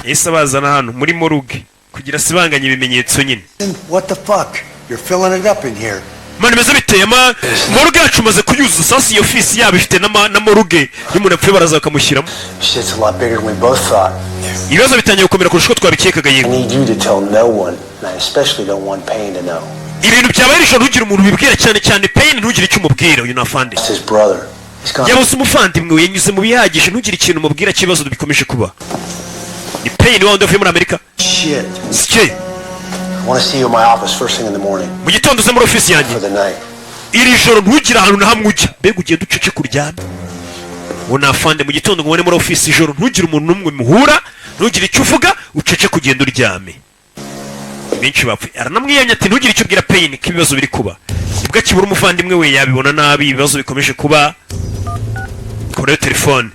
yahise abazana hano muri morgue kugira asibanganye ibimenyetso nyine. What the fuck? You're filling it up in here. Mani meze biteye ama morgue yacu umaze kuyuzuza. Sasa iyo ofisi yabo ifite na morgue, iyo umuntu apfuye baraza bakamushyiramo. Shit's a lot bigger than we both thought. Ibibazo bitangiye gukomera kurusha uko twabikekaga. I Yego. need you to tell no one, and I especially don't want Payne to know. Ibintu byabaye nijoro ntugire umuntu ubibwira, cyane cyane Payne, ntugire icyo umubwira. Uyu ni afande. It's his brother. He's gone. Yabuze umuvandimwe we, yanyuze mu bihagije. Ntugire ikintu umubwira cy'ibibazo bikomeje kuba. Ni Payne wa wundi wavuye muri Amerika. Shit. Sike. I want to see you in my office first thing in the morning. Mu gitondo uze muri ofisi yanjye. For the night. Iri joro ntugire ahantu na hamwe ujya. Mbega ugiye ducece kuryame uwo ni afande. Mu gitondo ngo ubone muri ofisi. Ijoro ntugire umuntu n'umwe muhura, ntugire icyo uvuga, ucece kugenda uryame. Benshi bapfuye. Aranamwiyamye ati ntugire icyo ubwira Payne ko ibibazo biri kuba. Nibwo akibura umuvandimwe we, yabibona nabi ibibazo bikomeje kuba. Koreyo telefone,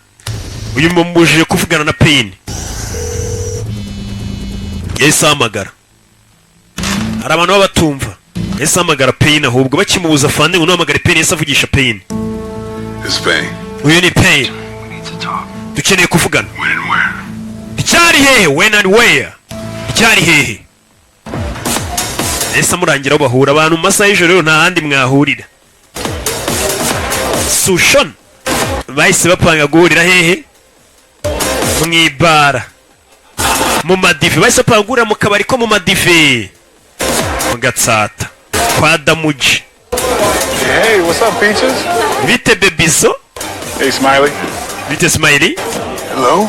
uyu mumubujije kuvugana na Payne. Yahise ahamagara. Hari abantu baba batumva. Yahise ahamagara Payne, ahubwo bakimubuza afande ngo ntuhamagare Payne, yahise avugisha Payne. It's Payne. Uyu ni Payne. Dukeneye kuvugana. Ryari, hehe? When and where? Ryari, hehe? Yahise amurangira aho bahura. Abantu mu masaha y'ijoro rero nta handi mwahurira. Sushon bahise bapanga guhurira hehe? Mu ibara, mu madive. Bahise bapanga guhurira mu kabari ko mu madive mu Gatsata kwa Damuji. Hey, what's up, Peaches? Bite, bebizo? Hey, Smiley. Bite, Smiley? Hello?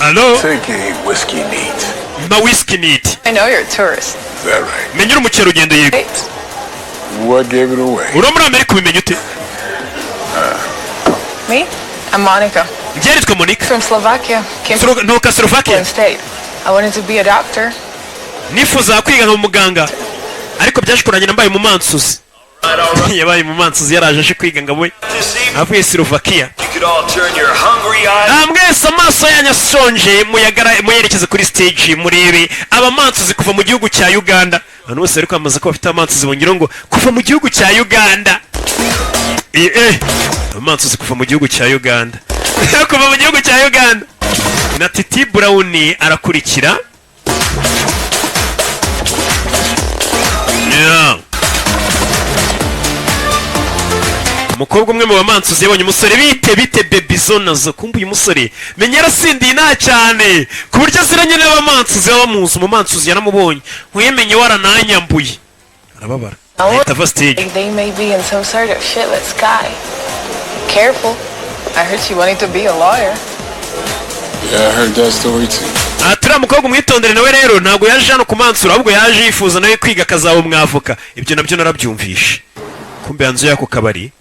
Hello? Take a whiskey neat. Ma whisky neat. I know you're a tourist. Is that right? Menya uri umukerarugendo, yego. Right? What gave it away? Uri muri Amerika, ubimenya ute? Me? I'm Monica. Njye nitwa Monica. From Slovakia. Came Nturuka Slovakia. from State. I wanted to be a doctor. Nifuza kwiga nka muganga, ariko byaje kurangira mbaye umumansuzi. Yabaye umumansuzi, yaraje aje kwiga ngo abe avuye Slovakia. You could all turn your hungry eyes. Ah, mwese amaso yanyu asonje muyagara muyerekeze kuri stage, murebe abamansuzi kuva mu gihugu cya Uganda. Abantu bose bari kwamamaza ko bafite abamansuzi, bongeraho ngo kuva mu gihugu cya Uganda. Abamansuzi kuva mu gihugu cya Uganda, kuva mu gihugu cya Uganda. Na Titi Brown arakurikira. Yeah. Umukobwa umwe mu bamansuzi yabonye umusore. Bite, bite, bebizo nazo. Kumva uyu musore menya yarasindiye nta cyane ku buryo aziranye n'abamansuzi baba bamuzi. Umumansuzi yaramubonye, nkuyemenye warananyambuye, arababara, ahita ava stage. Like they may be in some sort of shitless sky. Careful. I heard she wanted to be a lawyer. Yeah, I heard that story too. Aha turiya mukobwa umwitondere nawe rero, ntabwo yaje hano kumansura, ahubwo yaje yifuza nawe kwiga akazaba umwavoka. Ibyo nabyo narabyumvishe. Kumbe hanze y'ako kabari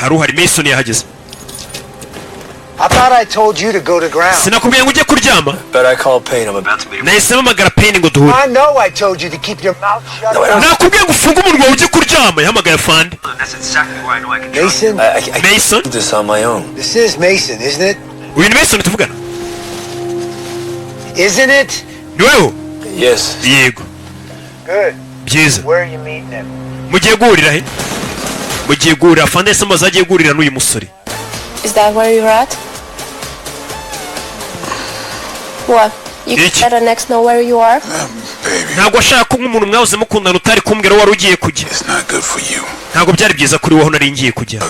hari uhari. Mason yahageze. I thought I told you to go to ground. Sinakubwiye ngo ujye kuryama? But I called Payne. I'm about to meet him. Nahise mpamagara Payne ngo duhure. I know I told you to keep your mouth shut. Nakubwiye ngo ufunge umunwa ujye kuryama. Yahamagaye afande. That's exactly why I know I can trust Mason, I Mason. do this on my own. This is Mason, isn't it? Uyu ni Mason tuvugana? Isn't it? Ni weho? Yes. Yego. Good. Byiza. Where are you meeting him? Mugiye guhurira he? Mugiye guhurira, afande yahise amubaza aho agiye guhurira n'uyu musore. Is that where you're at? What? You Iki? let an ex know where you are? Ntabwo ashaka ko nk'umuntu mwahoze mukundana utari kumbwira aho wari ugiye kujya. It's not good for you. Ntabwo byari byiza kuri wowe aho nari ngiye kujya.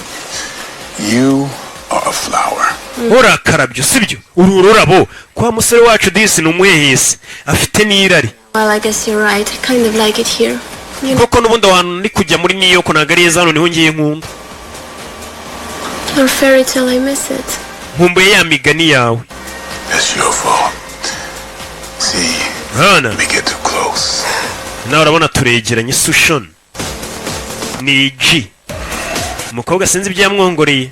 You are a flower. Urakarabyo, sibyo? Uru ururabo kwa musore wacu disi ni umuhehesi, afite n'irari. Well, I guess you're right. I kind of like it here. You know, Koko n'ubundi ahantu ndi kujya muri New York ntabwo ari heza, hano niho ngiye nkunda. Your fairy tale, I miss it. Nkumbuye ya migani yawe. It's your fault. See, Hana we get too close. Nawe urabona turegeranye. Sushon ni G, umukobwa sinzi ibyo yamwongoreye,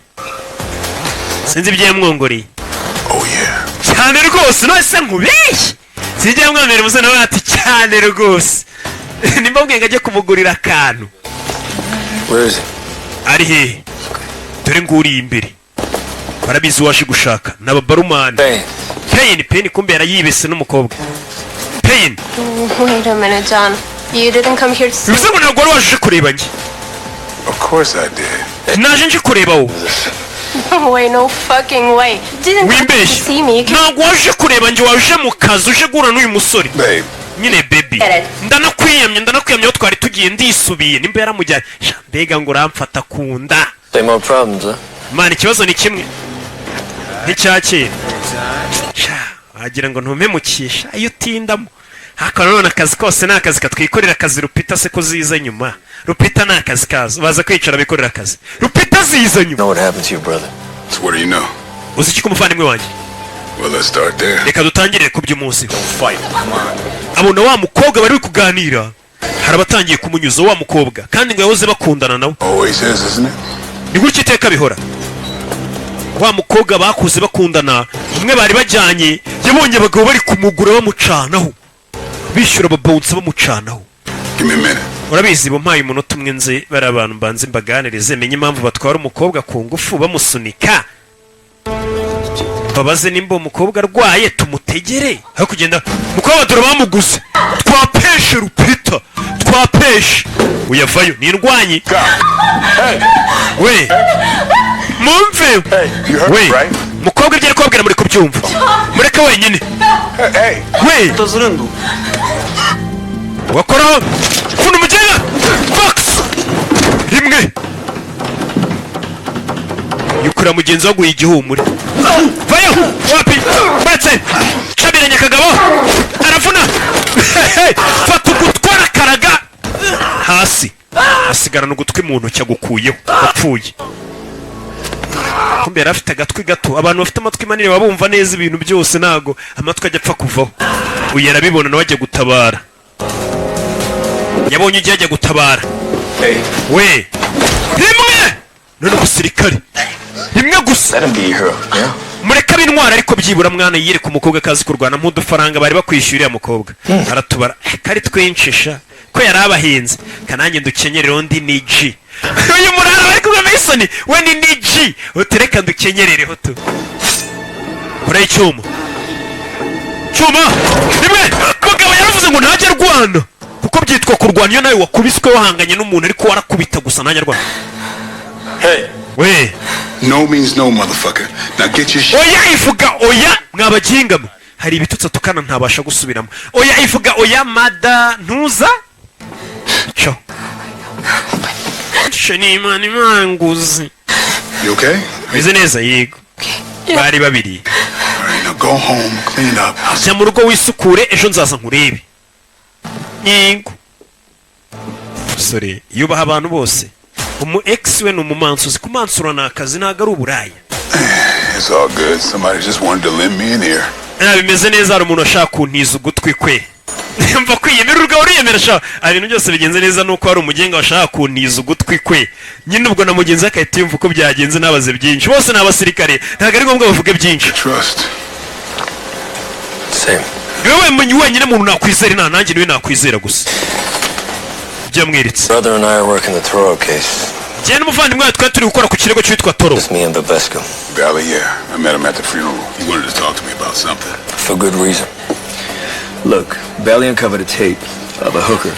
sinzi ibyo yamwongoreye. Oh yeah. Cyane rwose, none se nkubeshye? Sinzi ibyo yamwongoreye. Umusore nawe ati cyane rwose, nimba mbwiye ngo ajye kumugurira akantu. Where is he? Ari hehe? Dore nguriye imbere, barabizi uwaje gushaka ni ababarumani. Payne. Payne, Payne, kumbe yarayibese n'umukobwa Payne. Wait a minute, John. You didn't come here to see Bivuze ngo ntabwo wari waje kureba njye? Of course I did. Naje nje kureba wowe. No way, no fucking way. You didn't come to Wimbeshye. see me. You came Ntabwo waje kureba njye, waje mu kazi, uje guhura n'uyu musore. Babe, Nyine baby. Get it. Ndanakwiyamye, ndanakwiyamye, aho twari tugiye ndisubiye nimba yaramujyanye. Sha, mbega ngo uramfata ku nda. Same old problems, huh? Mana, ikibazo ni kimwe nk'icya kera. Sha, wagira ngo ntumemukisha iyo utindamo. Ariko nanone akazi kose ni akazi katwikorera akazi. Rupita se ko ziza nyuma? Rupita ni akazi kazo, baza kwicara bikorera akazi, Rupita ziza nyuma. Know what happened to your brother? So what do you know? Uzi iki ku muvandimwe wanjye? Well, let's start there. Reka dutangirire ku by'umunsi. Abona wa mukobwa bari kuganira, hari abatangiye kumunyuza wa mukobwa, kandi ngo yahoze bakundana nawe. Always is, isn't it? Ni gutya iteka bihora. Wa mukobwa bakuze bakundana, umwe bari bajyanye, yabonye abagabo bari kumugura bamucanaho, bishyura ababonsa bamucanaho. Give me a minute. Urabizi, bumpaye umunota umwe nze bari abantu mbanze mbaganirize, menye impamvu batwara umukobwa ku ngufu bamusunika, babaze nimba uwo mukobwa arwaye tumutegere aho kugenda. Umukobwa dore bamuguze, twapeshe Rupita, twapeshe. Uyavayo ni indwanyi we, mumve we. Mukobwa ibyo ari kubabwira muri kubyumva? Mureke wenyine we. Wakoraho funa umugenda box rimwe, yukurira mugenzi waguye igihumure. Vayo wapi baretse cabiranye akagabo aravuna, fata ugutwi arakaraga hasi, asigarana ugutwi mu ntoki agukuyeho, apfuye. Kumbe yari afite agatwi gato. Abantu bafite amatwi manini baba bumva neza ibintu byose, ntago amatwi ajya apfa kuvaho. Uyu arabibona, nawe ajya gutabara, yabonye ugiye ajya gutabara we. Rimwe none umusirikare rimwe gusa. Mureke ab'intwara, ariko byibura mwana yiyereka umukobwa akazi kurwana nk'udufaranga bari bakwishyura. Uriya mukobwa aratubara kari twinshi sha, ko yari abahinze kanange ndukenyerere undi ni G. Uyu murara bari kumwe Mason we ni G, utereka ndukenyerereho tu. Kora icyuma, cyuma rimwe. Mugabo yaravuze ngo ntajya arwana, kuko byitwa kurwana iyo nawe wakubiswe wahanganye n'umuntu, ariko warakubita gusa, ntajya arwana we. No means no, motherfucker. Now get your shit. Oya ivuga oya, mwabaginga mwe. Hari ibitutsi atukana ntabasha gusubiramo. Oya ivuga oya, mada ntuza cyo ni Imana imanguzi. You okay? Meze neza, yego, bari babiri. All right, now go home, clean up. I'll Jya mu rugo wisukure, ejo nzaza nkurebe. Yego, musore yubaha abantu bose. Umu ex we ni umumansuzi, kumansura ni akazi, ntabwo ari uburaya. It's all good. Somebody just wanted to lend me an ear. Ah, bimeze neza, hari umuntu ashaka kuntiza ugutwi kwe. Mva kwiyemera, urwawe uriyemera sha. Ah, ibintu byose bigenze neza, nuko hari umugenga washaka kuntiza ugutwi kwe nyine. Ubwo na mugenzi we agahita yumva uko byagenze, ntabaze byinshi. Bose ni abasirikare, ntabwo ari ngombwa bavuge byinshi. Trust. Same. Niwe wenyine muntu nakwizera nta nanjye niwe nakwizera gusa ibyo yamweretse. Brother and I are working the Toro case. Njyewe n'umuvandimwe wawe twari turi gukora ku kirego cyitwa Toro. Just me and Babesco. Valley, yeah. I met him at the funeral. He wanted to talk to me about something. For good reason. Look, Valley uncovered a tape of a hooker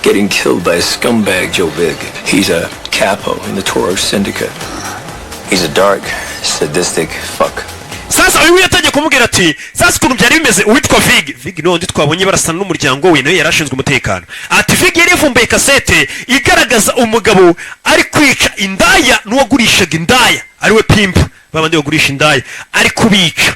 getting killed by a scumbag, Joe Big. He's a capo in the Toro Syndicate. He's a dark, sadistic fuck. Sasa uyu yatangiye kumubwira ati sasa ukuntu byari bimeze, uwitwa Vig, Vig ni wundi twabonye barasana n'umuryango we, nawe yari ashinzwe umutekano. Ati Vig yari yavumbuye kasete igaragaza umugabo ari kwica indaya n'uwagurishaga indaya, ariwe pimp, babandi bagurisha indaya, ari kubica.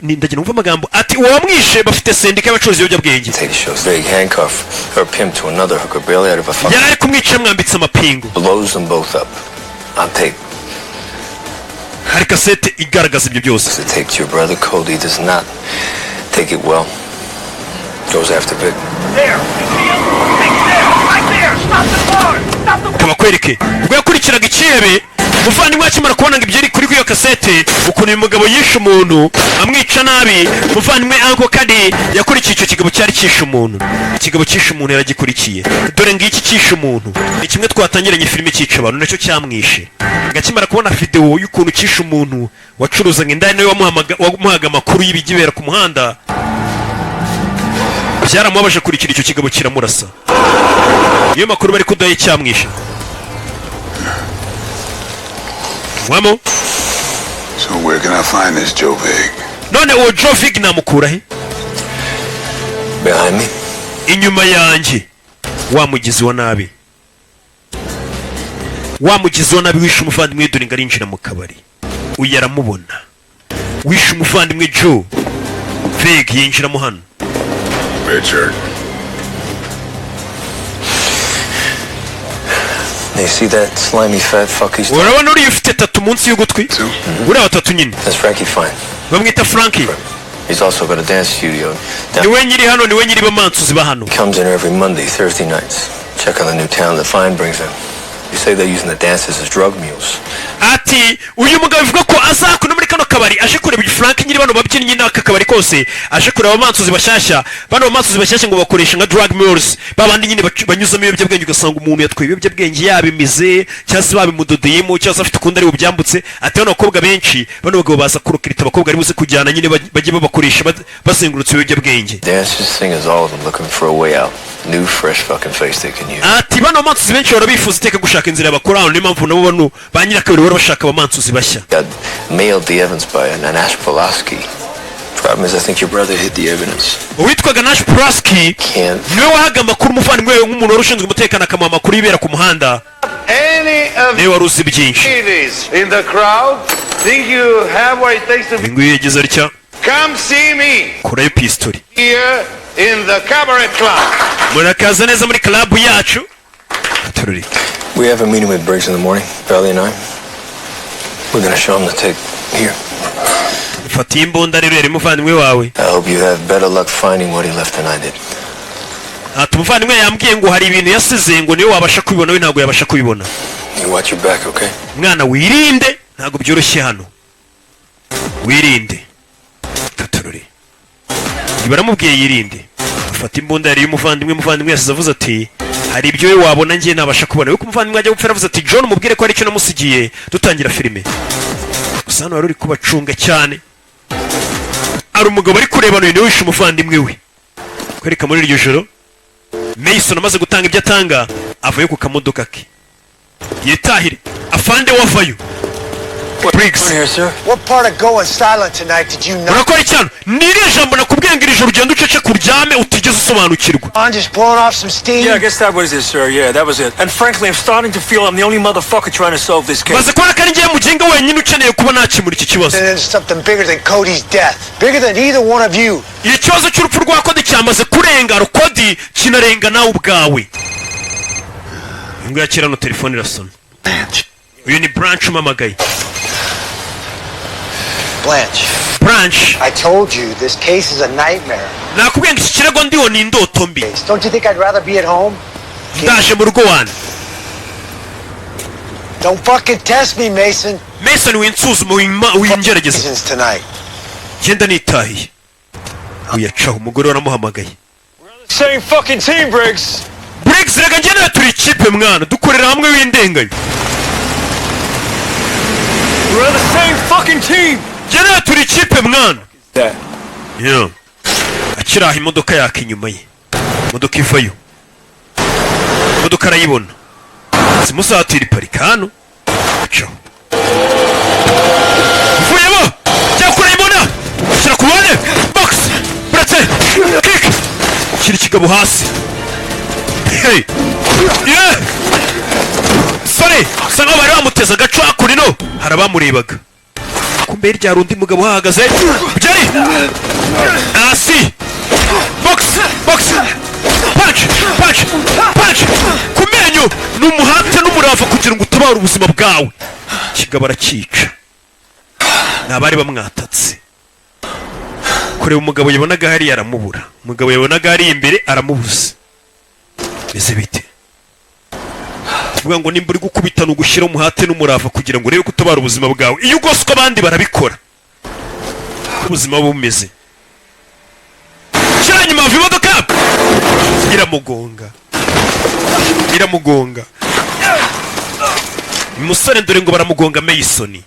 Ndagira numva amagambo ati uwamwishe bafite sendika y'abacuruzi ibiyobyabwenge. Take shows. Big handcuff her pimp to another hooker barely out of a fucking Yari ari kumwica yamwambitse amapingu. Blows them both up. On tape. Hari kasete igaragaza ibyo byose. The tape to your brother. Cody does not take it well. Goes after Vic. There! You see him? Vic's there! Right there! Stop the car! Stop the Kabakwereke ubwo yakurikiraga ikihebe umuvandimwe akimara kubona ngo ibyo ari kuri iyo kasete, ukuntu uyu mugabo yishe umuntu amwica nabi. Umuvandimwe Uncle Cody yakurikiye icyo kigabo cyari cyishe umuntu. Ikigabo cyishe umuntu yaragikurikiye. Dore ngiki cyishe umuntu, ni kimwe twatangiranye filime cyica abantu, nacyo cyamwishe. Akimara kubona videwo y'ukuntu cyishe umuntu wacuruzaga indaya, niwe wamuhaga amakuru y'ibigibera ku muhanda. Byaramubabaje kurikira icyo kigabo kiramurasa, niyo makuru bari kudaha icyamwishe wamo. So where can I find this Joe Vig? None uwo Joe Vig namukura he? Behind me. Inyuma yanjye. Wa mugizi wa nabi, wa mugizi wa nabi wishe umuvandimwe, dore ngo arinjira mu kabari, uyu aramubona. Wishe umuvandimwe Joe Vig yinjiramo hano. Richard. You see that slimy fat fuck he's Urabona uriya ufite tattoo munsi y'ugutwi, uriya watatu nyine? That's Frankie Fine. Bamwita Frankie. He's also got a dance studio. Down. Niwe nyiri hano, niwe nyiri bamansuzi ba hano. He comes in every Monday, Thursday nights. Check on the new town that Fine brings in. You say they're using the dancers as drug mules. Ati uyu mugabo bivuga ko azakuna muri kano kabari aje kureba Frank nyiri bano babyinnyi n'aka kabari kose, aje kureba abamansuzi bashyashya. Bano bamansuzi bashyashya ngo bakoresha nka drug mules, babandi nyine banyuzamo ibiyobyabwenge, ugasanga umuntu yatwaye ibiyobyabwenge yabimize cyangwa se babimudodeyemo cyangwa se afite ukundi ari bubyambutse. Ati bano bakobwa benshi, bano bagabo baza kurokirita abakobwa ari buze kujyana nyine bajye babakoresha bazengurutse ibiyobyabwenge. Dancers, singers, all of them looking for a way out. New, fresh fucking face they can use. Ati bano bamansuzi benshi bahora bifuza iteka gushaka inzira bakora hano, niyo mpamvu nabo bano ba nyirakabari bahora bashaka abamansuzi bashya. Got mailed the evidence by an Nash Pulaski. Problem is, I think your brother hid the evidence. Uwitwaga Nash Pulaski Can't. niwe wahaga amakuru umuvandimwe we, nk'umuntu wari ushinzwe umutekano akamuha amakuru y'ibera ku muhanda. Any of Niwe wari uzi byinshi. ladies in the crowd think you have what it takes to Uyu nguyu yagize atya. come see me Kurayo pistori. here in the cabaret club. Murakaza neza muri club yacu. Atururi. We have a meeting with Briggs in the morning, Valley and I. We're gonna show him the tape. Here. Fata iyi mbunda rero yari umuvandimwe wawe. I hope you have better luck finding what he left than I did. Ati umuvandimwe yambwiye ngo hari ibintu yasize, ngo niwe wabasha kubibona, we ntabwo yabasha kubibona. You watch your back, okay? Mwana, wirinde, ntabwo byoroshye hano, wirinde. Katururi baramubwiye yirinde. Afata imbunda yari y'umuvandimwe. Umuvandimwe yasize avuze ati hari ibyo we wabona njye ntabasha kubona. Yuko umuvandimwe ajya gupfa yaravuze ati John umubwire ko hari icyo namusigiye. Dutangira filime gusa, hano wari uri kubacunga cyane ari umugabo ari kurebana, uyu niwe wishe umuvandimwe we. Kwereka muri iryo joro, Mason amaze gutanga ibyo atanga, avayo ku kamodoka ke yitahire. Afande wavayo Briggs. What part of going silent tonight did you not? Urakora icyano ni iriya jambo nakubwiye ngo iri joro ugenda ucece kuryame utigeze usobanukirwa? I'm just blowing off some steam. Yeah, I guess that was it, sir. Yeah, that was it. And frankly, I'm starting to feel I'm the only motherfucker trying to solve this case. Maze kubona ko ari njyewe mugenga wenyine ukeneye kuba nakemura iki kibazo. And then something bigger than Cody's death. Bigger than either one of you. Ikibazo cy'urupfu rwa Cody cyamaze kurenga Cody, kinarenga nawe ubwawe. Ngo yakira hano, telefone irasona. Uyu ni Blanche umamagaye. Blanche. Blanche. I told you this case is a nightmare. Nakubwiye ngo iki kirego ndiho ni indoto mbi. Don't you think I'd rather be at home? Ndaje mu rugo wana. Don't fucking test me, Mason. Mason, winsuzuma, wingerageza. Reasons tonight. Genda nitahiye. Uyacaho, umugore waramuhamagaye. Same fucking team, Briggs. Briggs, reka njye nawe turi ikipe mwana, dukorera hamwe, w'indengayo. We're on the same fucking team. Njye nawe turi ikipe mwana. That. Yeah. Akiri aho, imodoka yaka inyuma ye, imodoka ivayo, imodoka arayibona. Simusatira, iparika hano. Caho uvuyemo, jya kure imbunda, shyira ku ruhande. Box buretse kick, shyira ikigabo hasi. Hey! Yeah! Sorry, usa nkaho bari bamuteze agaco. Hakurino hari abamurebaga, kumbe hirya hari undi mugabo uhahagaze. Byari hasi. Box, box, punch, punch, punch ku menyo. Ni umuhate n'umurava kugira ngo utabare ubuzima bwawe. Kigabo aracyica. Ni abari bamwatatse. Kureba umugabo yabonaga hariya aramubura, umugabo yabonaga hariya imbere aramubuze. Beze bite? Kuvuga ngo nimba uri gukubita ni ugushyira umuhate n'umurava kugira ngo urebe ko utabara ubuzima bwawe. Iyo ugoswe abandi barabikora, uko ubuzima buba bumeze. Shyira inyuma, hava imodoka iramugonga, iramugonga umusore. Dore ngo baramugonga. Mason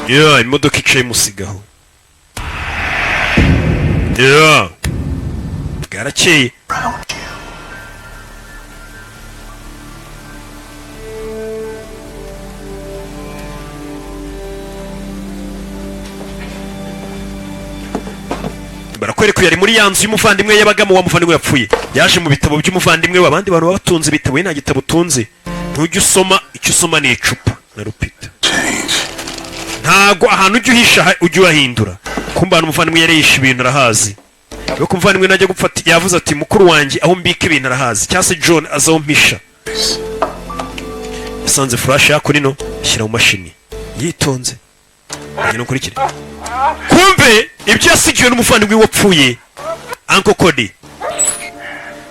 ya imodoka icaye imusigaho. Ya bwarakeye. Barakwereka uyu ari muri ya nzu y'umuvandimwe yabagamo. Wa muvandimwe yapfuye yaje mu bitabo by'umuvandimwe we. Abandi bantu baba batunze ibitabo, we nta gitabo utunze, ntujya usoma. Icyo usoma ni icupa na rupita. Ntago ahantu ujya uhisha ujya uhahindura. Kumba ahantu umuvandimwe yari yishe ibintu arahazi. Yo umuvandimwe najya gupfa yavuze ati: "Mukuru wanjye aho mbika ibintu arahazi," cyangwa se John azi aho mpisha. Yasanze flash hakuno, shyira mu mashini yitonze. Ngena ukurikire. Kumbe ibyo yasigiwe n'umuvandimwe wapfuye, Uncle Cody.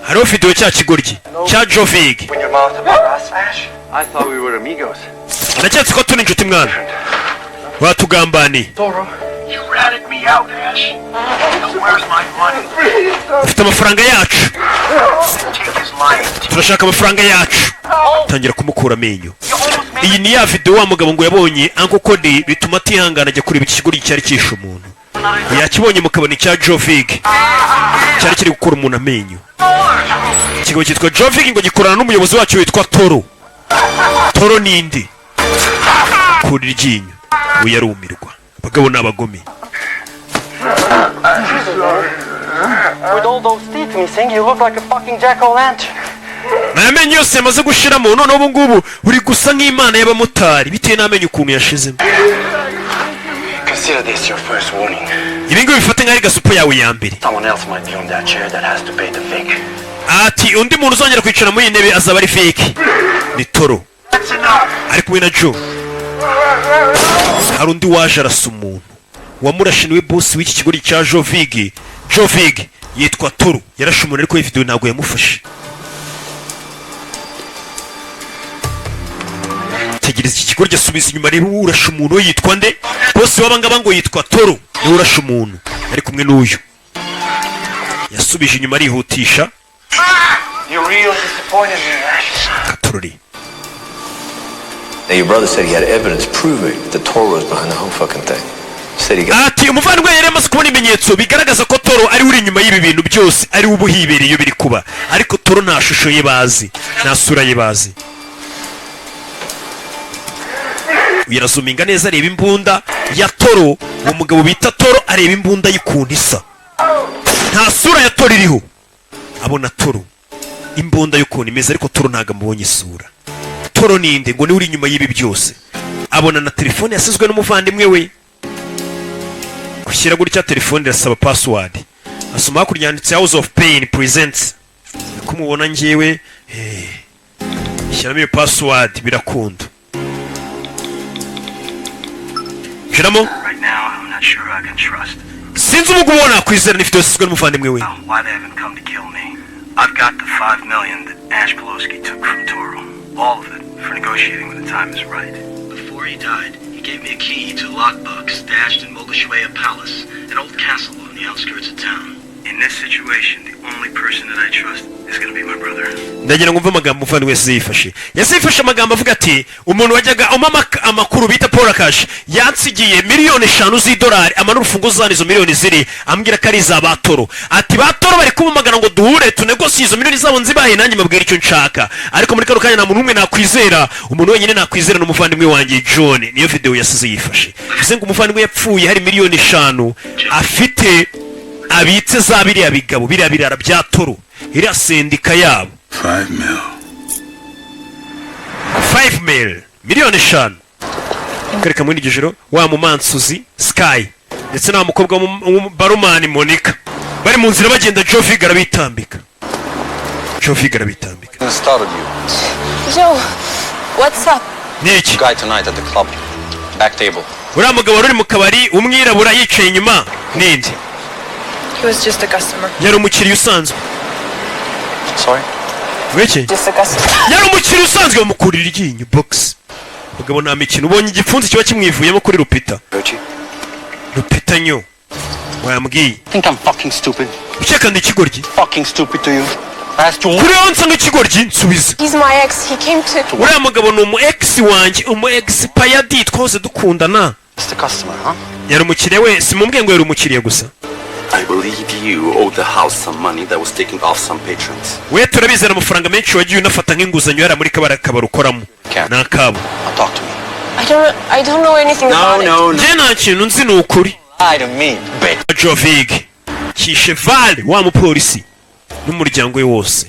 Hariho video cya kigoryi cya Joe Vig. Open your mouth about us, Ash. I thought we were amigos. Ndaketse ko turi inshuti mwana, watugambaniye. Toro. You ratted me out, Ash. Now where's my money? Ufite amafaranga yacu. Take his lying. Turashaka amafaranga yacu. Tangira kumukura amenyo. Iyi ni ya video wa mugabo ngo yabonye Uncle Cody, bituma atihangana ajya kureba iki kigoryi cyari cyishe umuntu. Yakibonye mukabona icya Joe Vig cyari kiri gukura umuntu amenyo. Ikigo cyitwa Joe Vig ngo gikorana n'umuyobozi wacyo witwa Toro. Toro ninde? Kura iryinyo, we yarumirwa. Abagabo ni abagome. With all those teeth missing, you look like a fucking jack-o'-lantern. Aya menyo yose yamaze gushiramo, noneho ubu ngubu uri gusa nk'imana y'abamotari bitewe n'amenyo ukuntu yashizemo. Consider this your first warning. Ibi ngibi bifate nk'ari gasupo yawe ya mbere. Someone else might be on that chair that has to pay the fake. Ati undi muntu uzongera kwicara muri iyi ntebe azaba ari fake. Ni Toro ari kumwe na Joe. Hari undi waje arasa umuntu. Uwamurashe niwe boss w'iki kigo cya Jovig. Jovig yitwa Toro, yarashe umuntu ariko iyi video ntabwo yamufashe. Tegereza, iki kigo asubiza inyuma reba urashe umuntu we yitwa nde. Boss w'aba ngaba ngo yitwa Toro, niwe urashe umuntu ari kumwe n'uyu. Yasubije inyuma arihutisha. You really disappointed me, Ash. Katorori. Now, your brother said he had evidence proving that Toro was behind the whole fucking thing. Said he got Ati umuvandimwe yari amaze kubona ibimenyetso bigaragaza ko Toro ari we uri inyuma y'ibi bintu byose, ari we ubuhibereye iyo biri kuba, ariko Toro nta shusho ye bazi, nta sura ye bazi. Uyu arazuminga neza areba imbunda ya Toro. Uwo mugabo bita Toro areba imbunda y'ukuntu isa, nta sura ya Toro iriho. Abona Toro imbunda y'ukuntu imeze, ariko Toro ntabwo amubonye isura. Toro ninde ngo niwe uri inyuma y'ibi byose? Abona na telefone yasizwe n'umuvandimwe we. Gushyira gutya telefone irasaba password. Asoma hakurya yanditse House of Pain presents. Ko mubona njyewe, shyiramo iyo password birakunda. Shyiramo. Right now, I'm not sure I can trust. Sinzi ubwo ubona kwizera n'ifite yasizwe n'umuvandimwe we. Why they haven't come to kill me. I've got the 5 million that Ash Pelosi took from Toro. All of it for negotiating when the time is right. Before he died, he gave me a key to a lockbox stashed in Mogashuea Palace, an old castle on the outskirts of town. In this situation, the only person that I trust is gonna be my brother. Ndagira ngo mve amagambo umuvandimwe wese yifashe. Yase yifashe amagambo avuga ati: "Umuntu wajyaga umpa amakuru bita Paul Akashi yansigiye 5 miliyoni z'idolari, amana urufunguzo zane izo miliyoni ziri, ambwira ko ari iza Batoro." Ati: "Batoro bari kumpamagara ngo duhure tunegosiye izo miliyoni zabo, nzibahe nanjye mbabwira icyo nshaka, ariko muri kano kanya nta muntu n'umwe nakwizera. Umuntu wenyine nakwizera ni umuvandimwe wanjye John." Niyo video yasize yifashe. Bivuze ngo umuvandimwe yapfuye hari 5 miliyoni afite abitse za biriya bigabo, biriya birara bya Toro, iriya sendika yabo. 5 mil. 5 mil, 5 miliyoni. Kwereka muri iryo joro wa mumansuzi Sky ndetse na wa mukobwa w'umubarumani Monica bari mu nzira bagenda, Joe Vig arabitambika, Joe Vig arabitambika. Startled you. Joe, what's up? Ni iki? Guy tonight at the club. Back table. Uriya mugabo wari uri mu kabari, umwirabura yicaye inyuma, ninde? He was just a customer. Yari umukiriya usanzwe. Sorry? Wiki? Just a customer. Yari umukiriya usanzwe. Bamukurira iryinyo box. Mugabo nta mikino, ubonye igipfunsi kiba kimwivuyemo kuri Rupita. Richie? Rupita nyo wambwiye. Think I'm fucking stupid? Ukeka ndi ikigoryi? Fucking stupid to you? I asked you. Kuri wowe nsa nk'ikigoryi? Nsubiza. He's my ex. He came to. Uriya mugabo ni umu ex wanjye, umu ex payadi, twose dukundana. Just a customer, huh? Yari umukiriya we, simubwiye ngo yari umukiriya gusa. I believe you owe the house some money that was taken off some patrons. We turabizera amafaranga menshi wagiye unafata nk'inguzanyo yari muri kabara kabari ukoramo ni akabo. Talk to me. I don't know anything about it. No. Njye nta kintu nzi, ni ukuri. Lie to me, bitch. Jovig Kishevale, wa mupolisi n'umuryango we wose,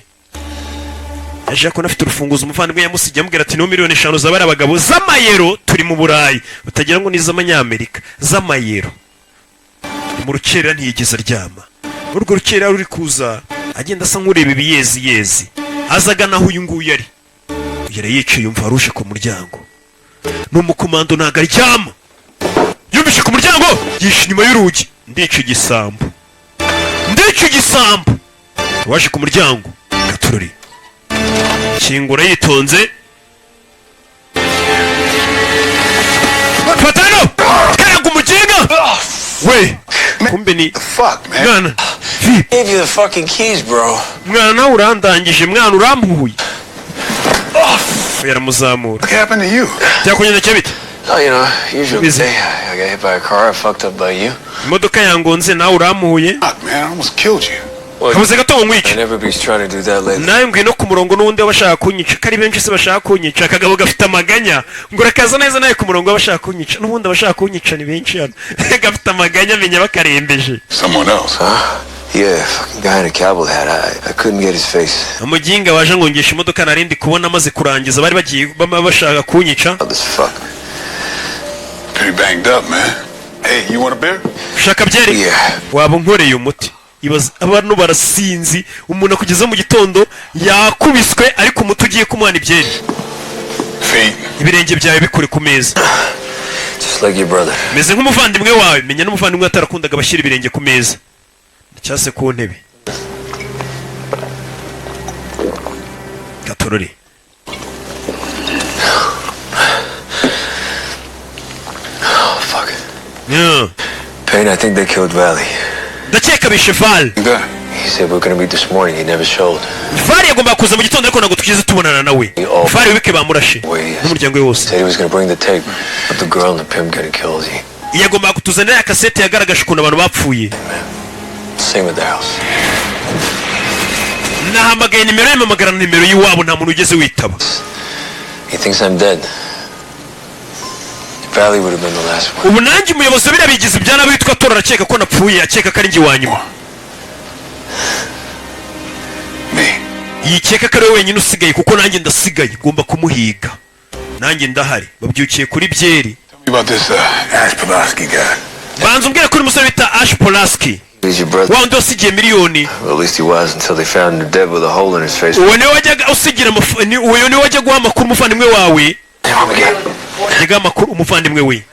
yaje ko afite urufunguzo umuvandimwe yamusigiye, amubwira ati: "Niho 5 miliyoni z'abari abagabo z'amayero, turi mu Burayi, utagira ngo ni iz'amanyamerika, z'amayero." Ni mu rukerera, ntiyigeze aryama. Muri urwo rukerera ruri kuza agenda asa nk'ureba ibiyezi yezi, aza agana aho uyu nguyu ari. Yari yicaye, yumva waruje ku muryango. Ni umukomando, ntabwo aryama. Yumvise ku muryango, yishe inyuma y'urugi: "Ndica igisambo, ndica igisambo." Waje ku muryango, gatururi kingura yitonze. Fata hano, karaga umuginga we, kumbe ni Fuck, man. Mwana. Gave you the fucking keys, bro. Mwana, nawe urandangije mwana, urampuye. Yaramuzamura. What happened to you? Byakugendekeye bite? Oh, usual Busy. day. I got hit by a car. I fucked up by you. Imodoka yangonze, nawe urampuye. Fuck, man. I almost killed you. Kabuze gato ngo nkwice. And everybody's trying to do that lately. Nawe ngwino ku murongo n'ubundi w'abashaka kunyica, ko ari benshi se bashaka kunyica. Akagabo gafite amaganya ngo urakaza neza nawe ku murongo w'abashaka kunyica, n'ubundi abashaka kunyica ni benshi hano. Gafite amaganya, amenya bakarembeje. Someone else. Huh? Yeah, fucking guy in a cowboy hat. I couldn't get his face. Umuginga waje ngongesha imodoka narindi kubona amaze kurangiza, bari bagiye bama bashaka kunyica. Oh, this fuck. Pretty banged up, man. Hey, you want a beer? Ushaka byeri? Yeah. Waba unkoreye umuti. Ibaze, abantu barasinzi, umuntu akugeza mu gitondo yakubiswe, ariko umuti ugiye kumuhana ibyeri. Feet. Ibirenge byawe bikure ku meza. Just like your brother. Meze nk'umuvandimwe wawe. Menya n'umuvandimwe atarakundaga abashyira ibirenge ku meza cyangwa se ku ntebe. Gatorore. Oh, fuck. Yeah. Payne, I think they killed Valley. Ndakeka bishe Val. He said we are gonna meet this morning. He never showed. Val yagombaga kuza mu gitondo, ariko ntabwo twigeze tubonana nawe. Val wibike, bamurashe n'umuryango we wose. Said he was gonna bring the tape of the girl and the pimp getting killed. He, Yagombaga kutuzanira ya kasete yagaragaje ukuntu abantu bapfuye. Same at the house. Nahamagaye nimero ye, mpamagara na nimero y'iwabo, nta muntu ugeze witaba. He thinks I'm dead. Valley would have been the last one. Ubu nanjye umuyobozi wa biriya bigizi bya nabi witwa Tora arakeka ko napfuye, akeka ko ari njye wa nyuma. Yikeka ko ari we wenyine usigaye, kuko nanjye ndasigaye, ngomba kumuhiga, nanjye ndahari. Babyukiye kuri byeri. Tell me about this Ash Pulaski guy. Banza umbwire ko uri umusore bita Ash Polaski. He's your brother. Wa wundi wasigiye miliyoni. Well, at least he was until they found him dead with a hole in his face. Uwo niwe wajyaga usigira uwo niwe wajya guha amakuru umuvandimwe wawe, yajyaga amakuru umuvandimwe we.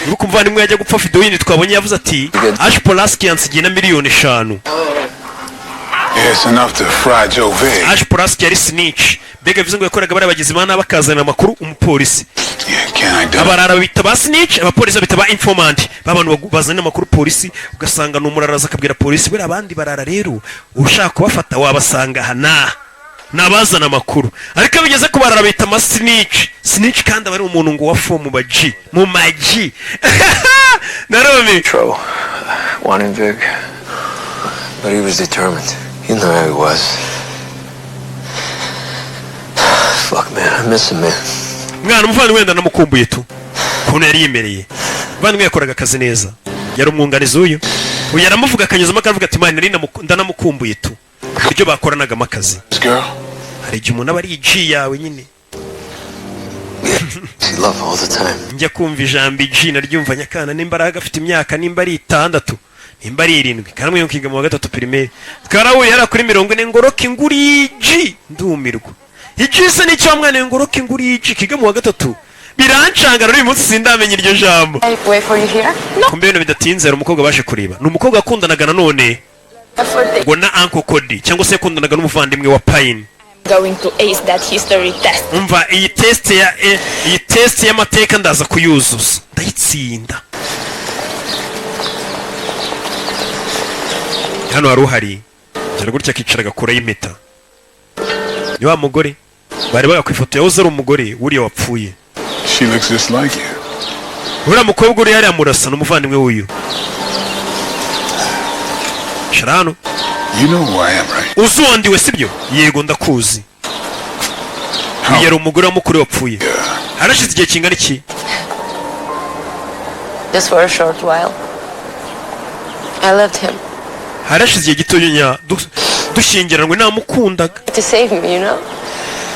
Wibuke umuvandimwe yajya gupfa, video yindi twabonye yavuze ati: "Ash Polaski yansigiye na 5 miliyoni." Yeah, it's enough to fry Joe Vig. Ash Polaski yari snitch, mbega bivuze ngo yakoraga bariya bagizi ba nabi akazanira amakuru umupolisi. Abarara bita ba snitch, abapolisi bita ba informant, ba bantu bazanira amakuru polisi, ugasanga ni umuraraza akabwira polisi: "Buriya abandi barara rero ushaka kubafata wabasanga aha n'aha." Ni abazana amakuru, ariko iyo bigeze ku barara bita amasnitch. Snitch kandi aba ari umuntu ngo wafuwe mu baji, mu maji narome. Tro wanted Vic, but he was determined. You know how he was. Fuck, man, I miss him, man. Mwana, umuvandimwe wenda namukumbuye tu, ukuntu yari yimereye. Umuvandimwe yakoraga akazi neza, yari umwunganizi. Uyu aramuvuga akanyuzamo akavuga ati: "Man, nari ndanamukumbuye tu," uburyo bakoranagamo akazi. This girl? Hari igihe umuntu aba ari G yawe nyine. She loved all the time. Njya kumva ijambo G naryumva nyakana, nimba ari agafite imyaka, nimba ari 6, nimba ari 7, kandi mwe kiga mu wa gatatu primaire, twarahuye hariya kuri 40 ngo roke nguri G, ndumirwa. G se nicyo mwana ngo roke nguri G kiga mu wa gatatu, birancanga. Uyu munsi sindamenya iryo jambo. I wait for you here? No. Kumbe ibintu bidatinze, hari umukobwa baje kureba. Ni umukobwa wakundanaga nanone ngo na Uncle Cody, cyangwa se yakundanaga n'umuvandimwe wa Pine. Going to ace that history test. Umva, iyi test y'amateka ndaza kuyuzuza, ndayitsinda. Hano hari uhari gira gutya akicara agakuraho impeta. Ni wa mugore bari baga ku ifoto, yahoze ari umugore wuriya wapfuye. She looks just like you. Uriya mukobwa uri hariya murasa n'umuvandimwe w'uyu. Shara hano. You know who I am, right? Uzi uwandiwe, sibyo? Yego, ndakuzi. Uyu yari umugore wa mukuru wapfuye. Harashize igihe kingana iki? Just for a short while. I loved him. Harashize igihe gitoya dushyingiranwe, namukundaga. To save me.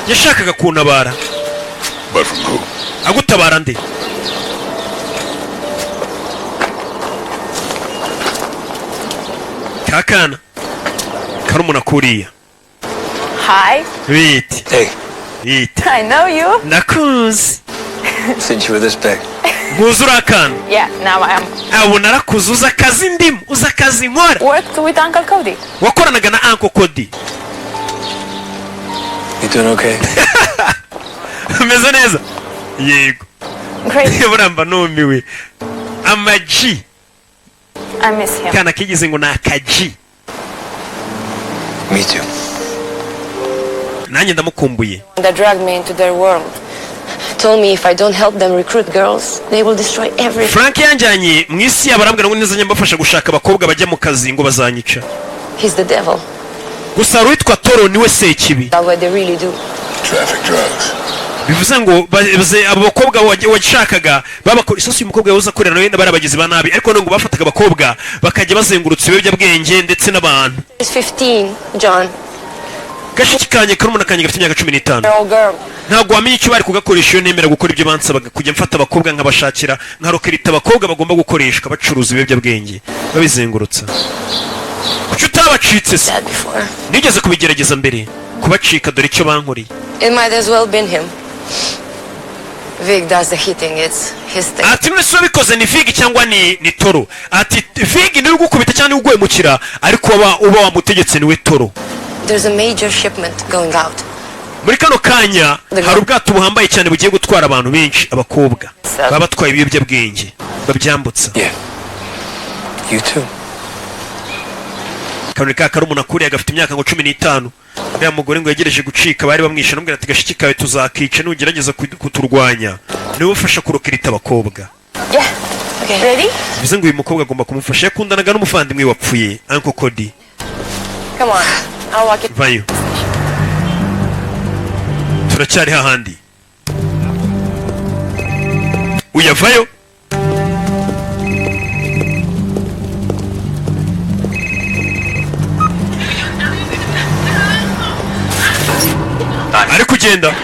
Yashakaga kuntabara. But from who? Agutabara nde? Kakana karumuna kuriya. Hi. Bite? Hey. Bite? I know you. Ndakuzi. Since you were this big. Nkuzi uri akana. Yeah, now I am. Abo narakuze, uzi akazi ndimo, uzi akazi nkora. Worked with Uncle Cody. Wakoranaga na Uncle Cody. You doing okay? Umeze neza? Yego. Great. Buramba numiwe amaji. I miss him. Kana kigize ngo ni akaji. Me too. Nanjye ndamukumbuye. That dragged me into their world. Told me if I don't help them recruit girls, they will destroy everything. Frank yanjyanye mu isi yabo, arambwira ngo nizajya mbafasha gushaka abakobwa bajya mu kazi ngo bazanyica. He's the devil. Gusa hari uwitwa Toro, niwe sekibi. That's what they really do. Traffic drugs. Bivuze ngo abo bakobwa washakaga babakora isosi. Uyu mukobwa yahoze akorera nawe bari abagizi ba nabi, ariko none ngo bafataga abakobwa bakajya bazengurutsa ibiyobyabwenge ndetse n'abantu. He's 15, John. Gashiki kanjye, karumuna kanjye gafite imyaka 15. Year old girl. Ntabwo wamenya icyo bari kugakoresha iyo nemera gukora ibyo bansabaga, kujya mfata abakobwa nkabashakira, nkarokerita abakobwa bagomba gukoreshwa bacuruza ibiyobyabwenge babizengurutsa. Kuki utabacitse se? Before. Nigeze kubigerageza mbere kubacika, dore icyo bankoreye. It might as well been him. Vic does the hitting, it's his thing. Ati: "None se wabikoze ni Vig cyangwa ni Toro?" Ati: "Vig niwe ugukubita cyangwa niwe uguhemukira, ariko uba wamutegetse niwe Toro." There's a major shipment going out. Muri kano kanya hari ubwato buhambaye cyane bugiye gutwara abantu benshi, abakobwa baba batwaye ibiyobyabwenge babyambutsa. You too. Kanoni ka karumuna akuriye gafite imyaka ngo 15. Uriya mugore ngo yegereje gucika, bari bamwishe, namubwira ati: "Gashiki kawe tuzakica nugerageza kuturwanya." Niwe ufasha kurokirita abakobwa. Yeah. Okay. Ready? Bivuze ngo uyu mukobwa agomba kumufasha, yakundanaga n'umuvandimwe wapfuye, Uncle Cody. Come on. I'll walk it. Vayo, turacyari hahandi. Uyavayo. Ari kugenda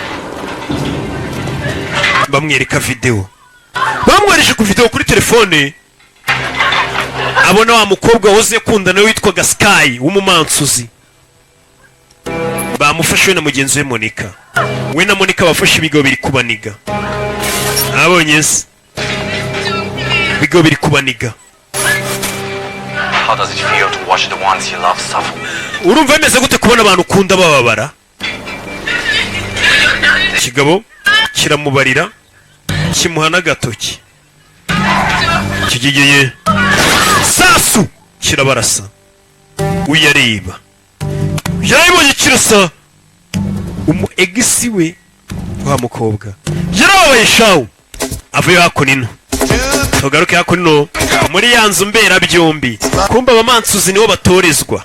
bamwereka videwo, bamwohereje ku videwo kuri telefone, abona wa mukobwa wahoze akundana witwaga Sky w'umumansuzi bamufashe we na mugenzi we Monica. We na Monica bafashe ibigo biri kubaniga. Abonye se ibigo biri kubaniga. How does it feel to watch the ones you love suffer? Urumva bimeze gute kubona abantu ukunda bababara? Ikigabo kiramubarira, kimuha n'agatoki kigigeye sasu kirabarasa. Uyareba yarabibonye kirasa. Umu ex we wa mukobwa yarababaye shawu. Avuye hakuno ino, tugaruke hakuno muri ya nzu mberabyombi. Kumva abamansuzi nibo batorezwa.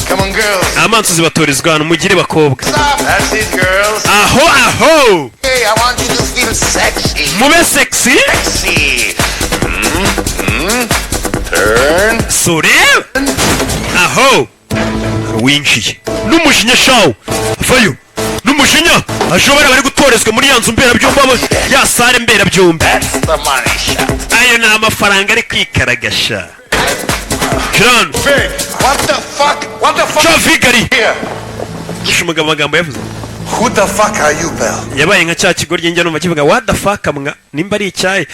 Come on, girls. Abamansuzi batorezwa hano. Mugire bakobwa. That's it, girls. Aho aho. Hey, I want you to feel sexy. Mube sexy. Sexy. Turn. Sore aho winjiye n'umujinya shawu, vayo n'umujinya. Ashobora bari gutorezwa muri ya nzu mberabyombi, ya salle mberabyombi. That's the money shot. Ayo ni amafaranga ari kwikaragasha John. Vig. What the fuck? What the fuck? Joe Vigari. Here. Yishe umugabo amagambo yavuze. Who the fuck are you, pal? Yabaye nka cya kigoryi njya numva kivuga "what the fuck" mwa, nimba ari icyayi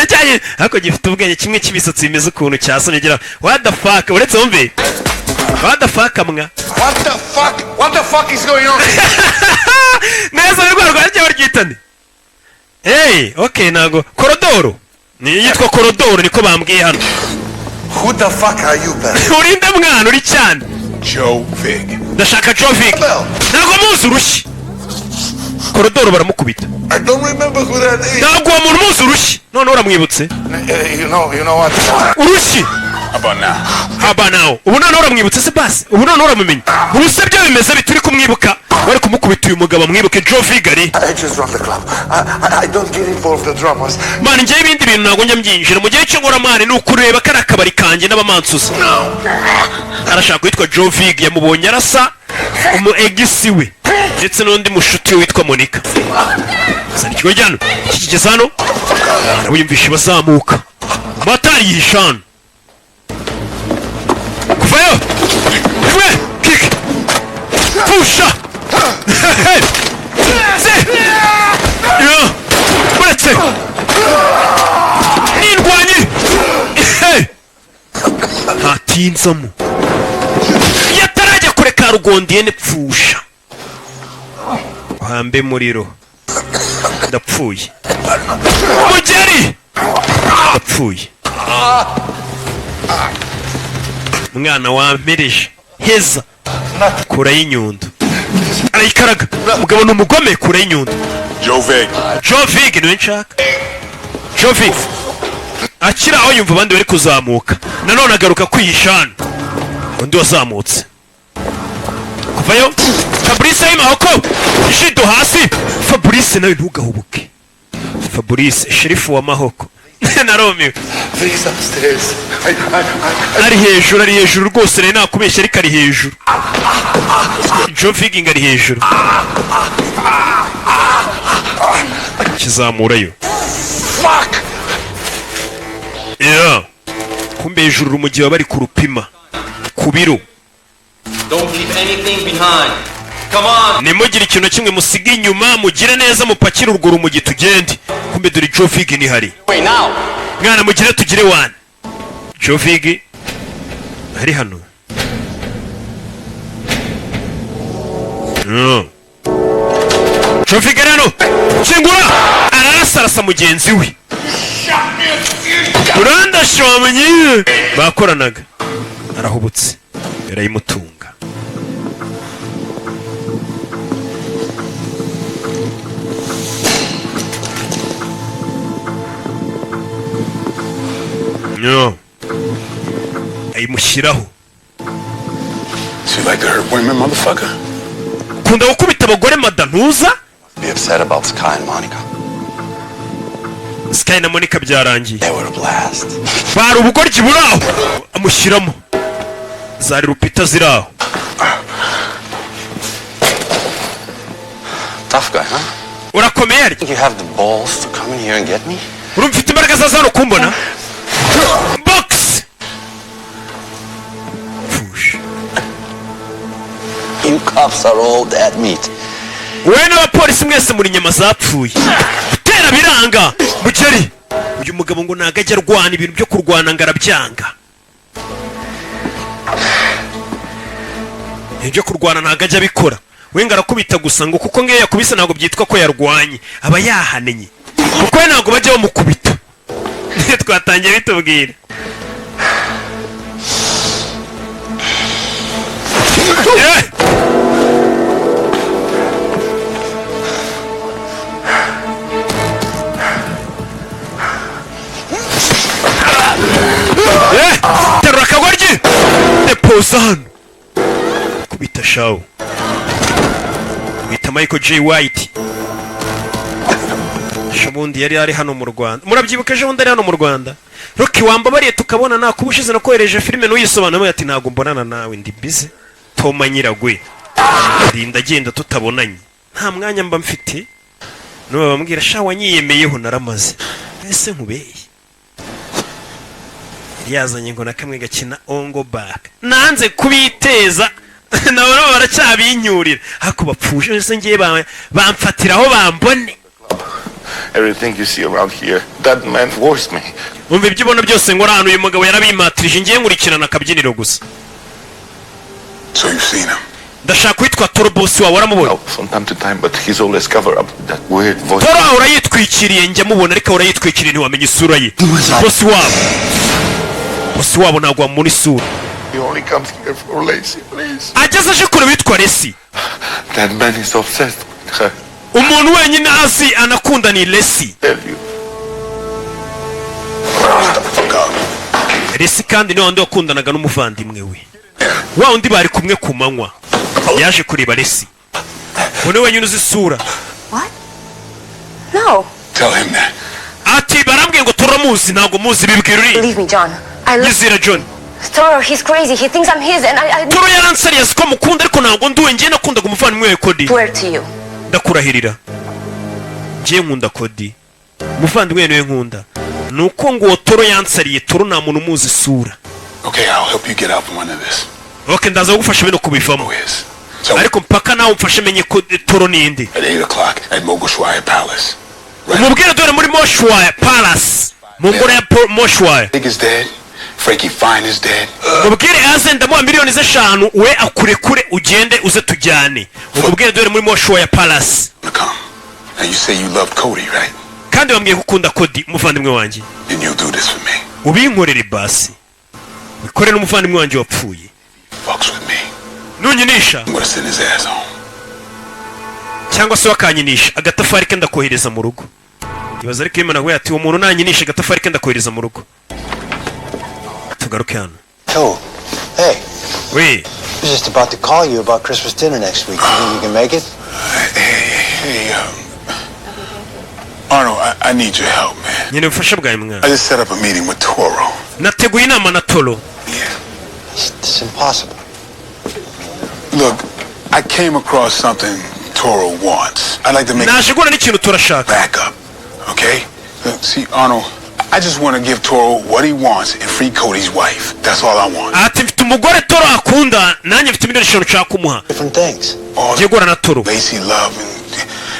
cyayi ariko gifite ubwenge, kimwe cy'imisatsi bimeze ukuntu cyasomye gira "what the fuck". Uretse wumve "what the fuck" mwa. What the fuck? What the fuck is going on? Neza rwa rwajya baryitane. Hey, okay, ntago korodoro ni yitwa korodoro, niko bambwiye hano. Who the fuck are you, pal? Urinde mwana uri cyane. Joe Vig. Ndashaka Joe Vig. Ntabwo muzi urushyi. Korodoro baramukubita. I don't remember who that is. Ntabwo uwo muntu muzi urushyi. None uramwibutse? You know what? Urushyi. How about now? Haba nawe ubu noneho uramwibutse se? Basi ubu noneho uramumenya? Ubu se byo bimeze bite? Uri kumwibuka? Bari kumukubita uyu mugabo amwibuke Joe Vigari. I just run the club. I don't get involved in the dramas. Man, njyewe ibindi bintu ntabwo njya mbyinjira. Mu gihe cyo nkora, man, ni ukureba kariya kabari kanjye n'abamansuzi. Arashaka witwa Joe Vig, yamubonye arasa umu ex we ndetse n'undi mushuti we witwa Monica. Zana ikigo hano, kikigeze hano arabiyumvisha bazamuka. Motari yihisha hano kuvayo rimwe kiki pfusha se yo uretse n'indwanyi ntatinzamo iyo atarajya kure ka rugondiyene pfusha uhambe muriro. Ndapfuye mugeri, ndapfuye mwana wampereje heza. Kurayo inyundo arayikaraga. Umugabo ni umugome. Kurayo inyundo. Joe Vig. Joe Vig niwe nshaka. Joe Vig akiri aho yumva abandi bari kuzamuka. Nanone agaruka kwihisha hano undi wazamutse kuvayo. Fabrice y'amahoko jido hasi. Fabrice nawe ntugahubuke. Fabrice sherifu wa mahoko narumiwe. Please, upstairs. I Ari hejuru, ari hejuru rwose. Rero nakubeshya ariko ari hejuru. Joe Vigingi ari hejuru kizamurayo. Fuck! Yeah. Kumbe hejuru urumogi baba bari kurupima ku biro. Don't leave anything behind. Come on. Nimugire ikintu na kimwe musiga inyuma, mugire neza mupakire urwo rumogi tugende. Kumbe dore Joe Vig nihari. Wait now. Mwana mugire tugire wani. Joe Vig ari hano. No. Joe Vig ari hano. Kingura, ararasarasa mugenzi we. Urandashomye bakoranaga arahubutse yarayimutunga. No. Ayimushyiraho. So you like to hurt women, motherfucker? Ukunda gukubita abagore mada ntuza. Be upset about Sky and Monica. Sky na Monica byarangiye. They were a blast. Bari ubugoryi buri aho. Amushyiramo zari rupita ziri aho. Tough guy, huh? Urakomeye arya. Think you have the balls to come in here and get me? Urumva ufite imbaraga za hano kumbona box? Pfusha. You cops are all dead meat. Wowe n'abapolisi mwese muri inyama zapfuye. Gutera biranga mugeri. Uyu mugabo ngo ntago ajya arwana, ibintu byo kurwana ngo arabyanga. Ibintu byo kurwana ntago ajya abikora we, ngo arakubita gusa, ngo kuko ngiyo yakubise ntabwo byitwa ko yarwanye, aba yahanenye, kuko we ntabwo bajya bamukubita. Twatangiye bitubwira. Eh! Uza hano kubita shawu, bita Michael J White. Ejo bundi yari ari hano mu Rwanda, murabyibuka? Ejo bundi ari hano mu Rwanda. Rocky, wambabariye tukabona, nakuba ushize nakohereje filime ntuyisobanure. Ati ntabwo mbonana nawe, ndi busy. Toma nyiragwe rinda agenda tutabonanye, nta mwanya mba mfite. Nuba bambwira sha wanyiyemeyeho naramaze. Ese nkubeye yari yazanye ngo na kamwe gakina ongo back, nanze kubiteza nabo nabo baracyabinyurira, ariko bapfuje ese ngiye bamfatira aho bambone. Everything you see around here, that man forced me. Umva, ibyo ubona byose ngo hano uyu mugabo yarabimatirije, ngiye nkurikirana akabyiniro gusa. So you've seen him? Ndashaka witwa Toro, boss wawe, waramubonye? From time to time, but he's always covered up with that weird voice. Toro ahora yitwikiriye, njya mubona ariko ahora yitwikiriye, ntiwamenya isura ye. Boss wabo ntabwo wamubona isura. He only comes here for Lacey, please. Ageze aje kure witwa Lacey. That man is obsessed with her. Umuntu wenyine azi anakunda ni Lacey. Tell you. Lacey kandi ni wa wundi wakundanaga n'umuvandimwe we, wa wundi bari kumwe ku manywa. Yaje kureba Lacey, uwo ni wenyine uzi isura. No. Tell him that. Ati barambwiye ngo turamuzi, ntabwo muzi, bibwira uri. Believe me, John. I love Nyizera, John. Toro. He's crazy. He thinks I'm his, and I Toro yaransariye, azi ko mukunda, ariko ntabwo nduwe. Njye nakundaga umuvandimwe we Cody. swear to you. Ndakurahirira, njye nkunda Cody, umuvandimwe we niwe nkunda. Ni uko ngo uwo Toro yansariye. Toro nta muntu umuzi isura. Okay, I'll help you get out from under this. Ok, ndaza kugufasha bino kubivamo, ariko mpaka nawe umfashe menye ko Toro ninde. At 8 o'clock at Mogushwaya Palace. Umubwire dore muri Moshwaya Palace, mu ngoro ya Moshwaya. Big is dead. Frankie Fine is dead. Mubwire aze, ndamuha miliyoni 5, we akurekure ugende, uze tujyane. Umubwire dore muri Moshwaya Palace. Now you say you love Cody, right? Kandi bambwiye ko ukunda Cody, umuvandimwe wanjye. Then you'll do this for me. Ubinkorere basi, wikorere n'umuvandimwe wanjye wapfuye. Fucks with me. Nunyinisha I'm gonna send his ass home. cyangwa se wakanyinisha, agatafari ke ndakohereza mu rugo. Ibaza ariko iyo umuntu ati uwo muntu nanyinisha, agatafari ke ndakohereza mu rugo. Tugaruke hano. Oh, hey. We. I was just about to call you about Christmas dinner next week. You think you can make it? Hey, Arnold, I need your help, man. Nyine ubufasha bwawe, mwana. I just set up a meeting with Toro. Nateguye inama na Toro. It's impossible. Look, I came across something Toro wants. I'd like to make Naje guhura n'ikintu turashaka. backup, okay? Look, see, Arnold, I just want to give Toro what he wants and free Cody's wife. That's all I want. Ati mfite umugore Toro akunda, nanjye mfite miliyoni 5 nshaka kumuha. Different things. Ngiye guhura na Toro. Lacey love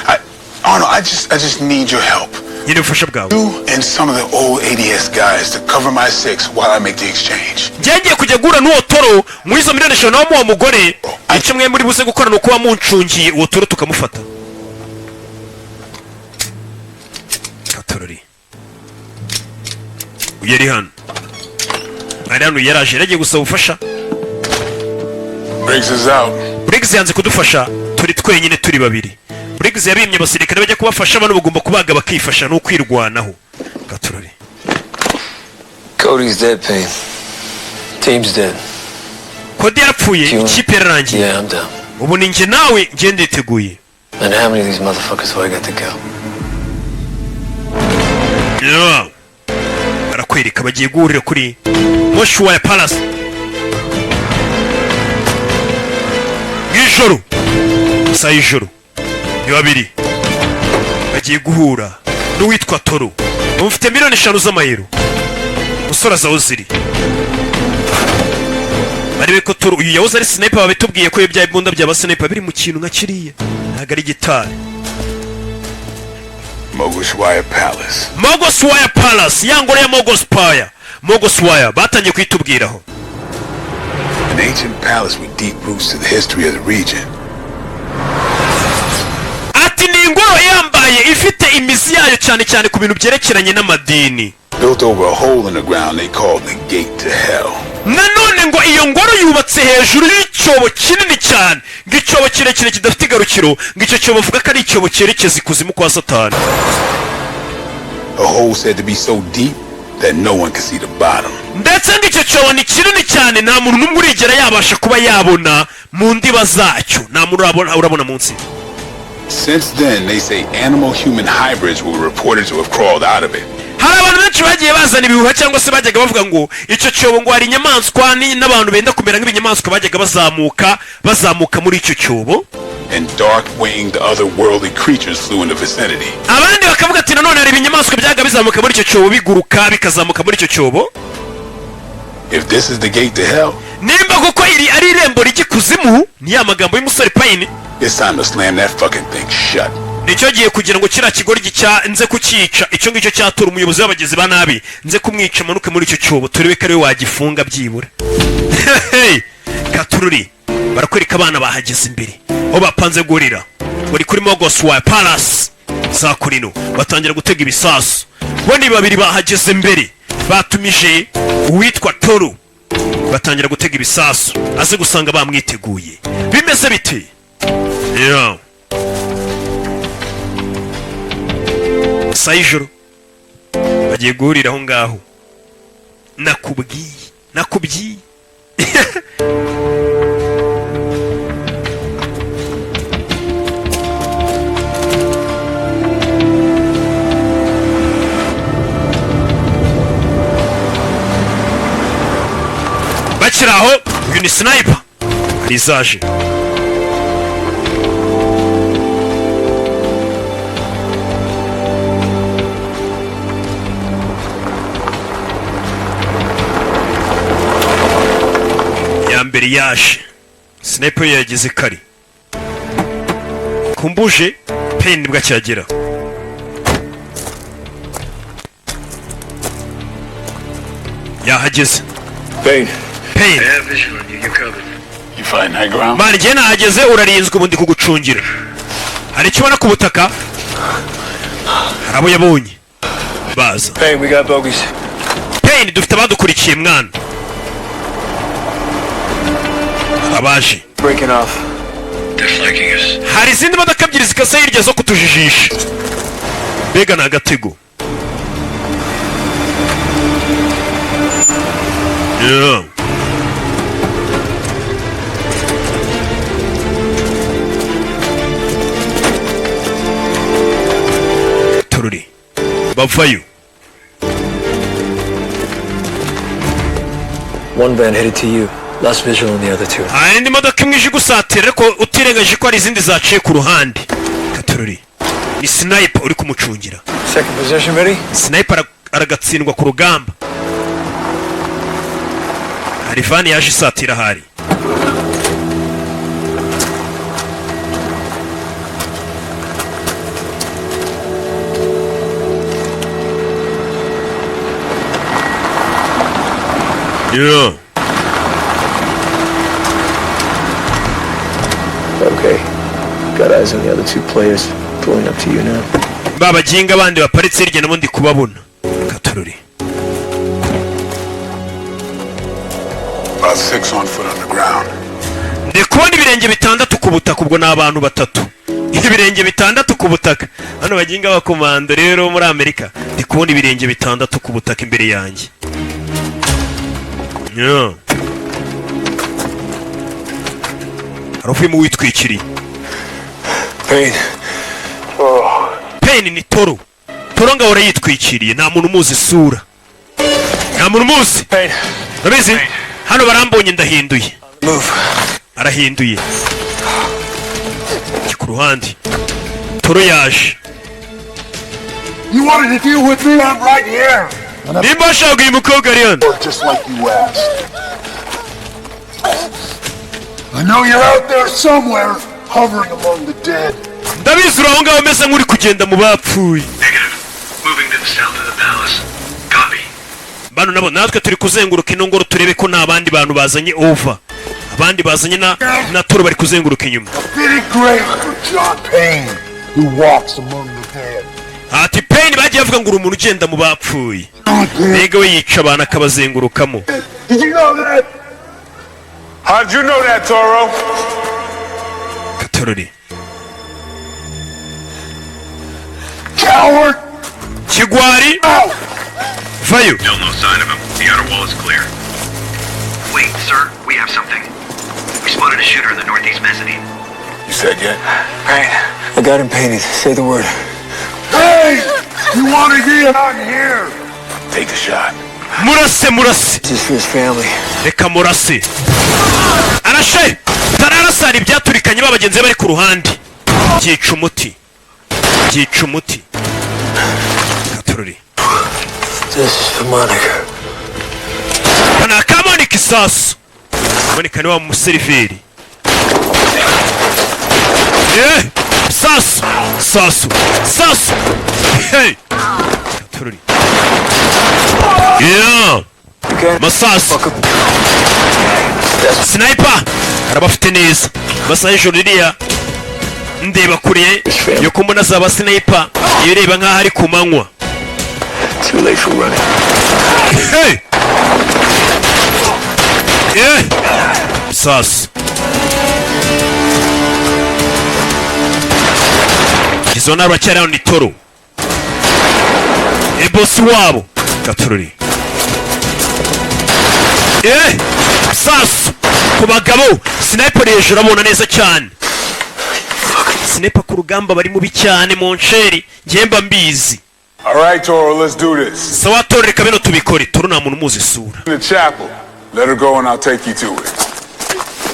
and Arnold, I just need your help. Nyine ubufasha bwawe. You and some of the old ADS guys to cover my six while I make the exchange. Njye ngiye kujya guhura n'uwo Toro muri izo miliyoni 5 nawe muwo mugore. Icyo mwe muri buze gukora ni ukuba muncungiye uwo Toro tukamufata. Katorori uyu ari hano, ari hano, yaraje, yaragiye gusaba ubufasha. Briggs is out. Briggs yanze kudufasha, turi twenyine, turi babiri. Briggs yabimye abasirikare bajya kubafasha. Bano bagomba kubaga bakifasha, ni ukwirwanaho. Katorori. Cody's dead, Payne. Team's dead. Cody yarapfuye, ikipe yararangiye. Yeah, I'm down. Ubu ni njye nawe, njye nditeguye. And how many of these motherfuckers do I got to kill? Yeah. Barakwereka bagiye guhurira kuri Moshuwaya Palace mw'ijoro, isaha y'ijoro. Ni babiri bagiye guhura n'uwitwa Toro, bamufite miliyoni 5 z'amayero. Umusore aza aho ziri, barebe ko Toro uyu yahoze ari sniper. Babitubwiye ko ibya imbunda byaba sniper biri mu kintu nka kiriya, ntabwo ari gitari. Mogushwaya Palace. Mogoswaya Palace, ya ngoro ya Mogospire, Mogoswaya batangiye kuyitubwiraho. An ancient palace with deep roots to the history of the region. Ati ni ingoro yambaye ifite imizi yayo cyane cyane ku bintu byerekeranye n'amadini. Built over a hole in the ground they called the gate to hell. Nanone ngo iyo ngoro yubatse hejuru y'icyobo kinini cyane, ngo icyobo kirekire kidafite igarukiro, ngo icyo cyobo bavuga ko ari icyobo cyerekeza ikuzimu kwa Satani. A hole said to be so deep that no one can see the bottom. Ndetse ngo icyo cyobo ni kinini cyane, nta muntu n'umwe urigera yabasha kuba yabona mu ndiba zacyo, nta muntu urabona munsi. Since then, they say animal human hybrids were reported to have crawled out of it. Hari abantu benshi bagiye bazana ibihuha cyangwa se bajyaga bavuga ngo icyo cyobo ngo hari inyamaswa n'abantu benda kumera nk'ibinyamaswa bajyaga bazamuka muri icyo cyobo. And dark winged otherworldly creatures flew in the vicinity. Abandi bakavuga ati nanone hari ibinyamaswa byaga bizamuka muri icyo cyobo, biguruka bikazamuka muri icyo cyobo. If this is the gate to hell, Nimba kuko iri ari irembo rijya ikuzimu, ni ya magambo y'umusore Payne, it's time to slam that fucking thing shut. Nicyo gihe kugira ngo kiriya kigoryi cya nze kucyica, icyo ngicyo cyatura umuyobozi w'abagizi ba nabi, nze kumwica amanuke muri icyo cyobo, turebe ko ariwe wagifunga byibura. Hey! Katururi barakwereka abana bahageze imbere aho bapanze guhurira, bari kuri Mogos wa Palace za kurino, batangira gutega ibisasu. Bo ni babiri bahageze mbere, batumije uwitwa Toru, batangira gutega ibisasu, aze gusanga bamwiteguye. Bimeze bite? Yeah. Saa y'ijoro bagiye guhurira aho ngaho. Nakubwiye. Bakiri aho, uyu ni sniper, hari izaje. Ya mbere yaje, sniper yo yageze kare kumbuje Payne nibwo akihagera. Yahageze. Payne. Payne. I have vision on you. You're covered. You find high ground? Mani, njye nahageze, urarinzwe, ubu ndi kugucungira. Hari icyo ubona ku butaka? Hari abo yabonye baza. Payne, we got bogeys. Payne, dufite abadukurikiye mwana, hari abaje. Breaking off. They're flanking us. Hari izindi modoka ebyiri zikase hirya zo kutujijisha, mbega ni agatego. Yeah. Tururi bavayo. One van headed to you. Last visual on the other two. Hari indi modoka imwe ije igusatira, ariko utirengagije ko hari izindi zaciye ku ruhande. Katururi ni sniper uri kumucungira. Second position ready? Sniper aragatsindwa ku rugamba. Hari van yaje isatira ahari. Yeah. Okay. Got eyes on the other two players. Pulling up to you now. Ba baginga bandi baparitse hirya nabo ndi kubabona. Katururi. About six on foot on the ground. Ndi kubona ibirenge bitandatu ku butaka, ubwo ni abantu batatu. Ibirenge bitandatu ku butaka, hano baginga abakomando rero muri Amerika. Ndi kubona ibirenge bitandatu ku butaka imbere yanjye. Yeah. Hari uvuyemo witwikiriye. Payne. Payne, ni Toro. Toro ngahora yitwikiriye, nta muntu umuzi isura, nta muntu umuzi. Payne. Urabizi hano barambonye, ndahinduye. Move. Arahinduye. Njye ku ruhande, Toro yaje. You wanted to deal with me? I'm right here. Nimba washaka uyu mukobwa ari hano. Just like you asked. I know you're out there somewhere, hovering among the dead. Ndabizi uri aho ngaho umeze nk'uri kugenda mu bapfuye. Negative. Moving to the south of the palace. Copy. Bano nabo natwe turi kuzenguruka ino ngoro, turebe ko nta bandi bantu bazanye over, abandi bazanye na Toro bari kuzenguruka inyuma. Fitting grave for John Payne, who walks among the dead. Ati Payne bagiye bavuga ngo uri umuntu ugenda mu bapfuye, mbega we yica abantu akabazengurukamo. Did you know that? How'd you know that, Toro? Katorori. Coward! Kigwari, Vayo. Still no sign of him. The outer wall is clear. Wait, sir, we have something. We spotted a shooter in the northeast mezzanine. You said yet? Right. I got him painted. Say the word. Hey! You want to get out here? Take the shot. Murase, murase. This is for his family. Reka murase. Arashe, tararasa. Hari ibyaturikanye, ba bagenzi be bari ku ruhande. Byica umuti, byica umuti. Katururi. This is for Monica. Aka ni aka Monika. Isasu, Monika ni wa museriveri. Sasu, sasu, sasu. Hey, katururi. Yeah, masasu. Sniper arabafite neza. Amasaha y'ijoro ririya ndeba kure yo kumbona zaba sniper, iyo ireba nk'aho ari ku manywa. Too late for running. Hey! Yeah! Sasu. Izo ni abacyari hano, ni Toro, bosi wabo. Gatururi. Sasu ku bagabo. Sniper hejuru abona neza cyane. Sniper ku rugamba bari mubi cyane mu nsheri, njye mba mbizi. All right, Toro, let's do this. Sawa Toro, reka bino tubikore. Toro nta muntu umuzi isura. In the chapel. Let her go and I'll take you to it.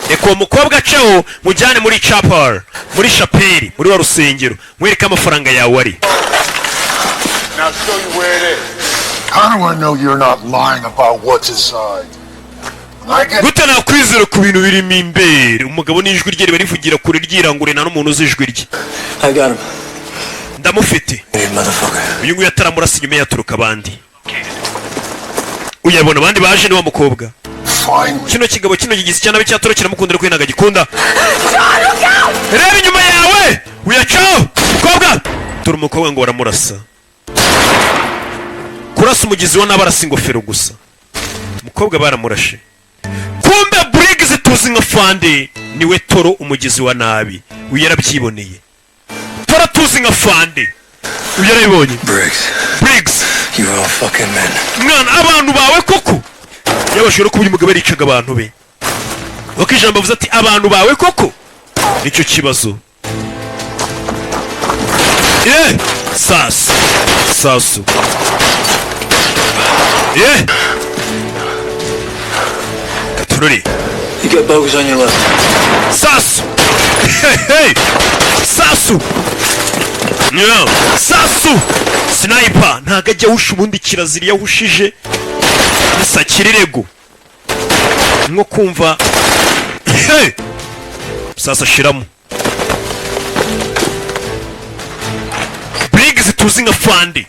Reka uwo mukobwa aceho, mujyane muri chapel, muri shapeli, muri wa rusengero, mwereke amafaranga yawe ari. Now show you where it is. How do I know you're not lying about what's inside? When I get Gute nakwizera ku bintu birimo imbere? Umugabo n'ijwi rye riba rivugira kure, ryirangure, nta n'umuntu uzi ijwi rye. I got him. Ndamufite. Hey, motherfucker. Uyu nguyu ataramurasa, inyuma yaturuka abandi. Uyabona abandi baje, ni wa mukobwa. Finally. Kino kigabo kino gigize icyana cya Toro kiramukunda, ariko we ntabwo agikunda. Reba inyuma yawe, uyacaho mukobwa. Dore umukobwa ngo baramurasa. Kurasa umugizi wa nabi arasa ingofero gusa. Umukobwa baramurashe. Kumbe Briggs tuzi nka Fande niwe Toro, umugizi wa nabi. Uyu yarabyiboneye. Toro tuzi nka Fande, uyu yarabibonye. Briggs. Briggs. You are all fucking men. Mwana, abantu bawe koko. Yabashije no kuba uyu mugabo yaricaga abantu be, kuko ijambo avuze ati "abantu bawe koko", nicyo kibazo. Sasu, sasu. Gatururi. You got bogeys on your left. Sasu. Hey, hey. Sasu. Yeah. Sasu. Sniper ntago ajya ahusha. Ubundi kirazira, iyo ahushije isakira irego nko kumva. Hey! Sasa ashiramo. Briggs tuzi nka Fandi.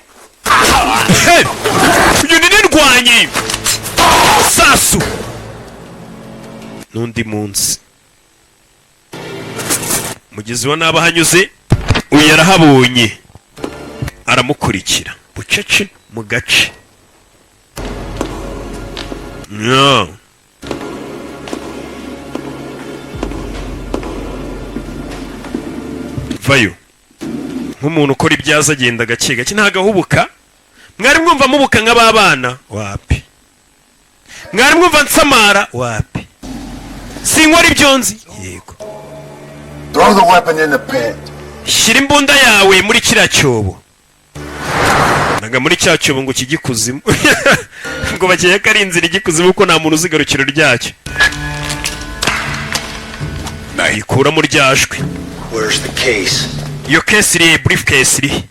Hey! Uyu ni n'indwanyi. Sasu n'undi munsi mugizi wa nabi ahanyuze, uyu yarahabonye, aramukurikira bucece mu gace. Yeah. Vayo nk'umuntu ukora ibyaza, agenda gake gake, ntabwo ahubuka. Mwari mwumva mubuka nk'ababana? Wapi. Mwari mwumva nsamara? Wapi. Sinkora ibyo nzi, yego. Throw the weapon in the pit. Shyira imbunda yawe muri kiriya cyobo. Naga muri cya cyobo ngo kijye ikuzimu, ngo bakeye ko ari inzira ijya ikuzimu, kuko nta muntu uzi igarukiro ryacyo. Ikuramo ryajwi. Where's the case? Iyo case iri, briefcase iri?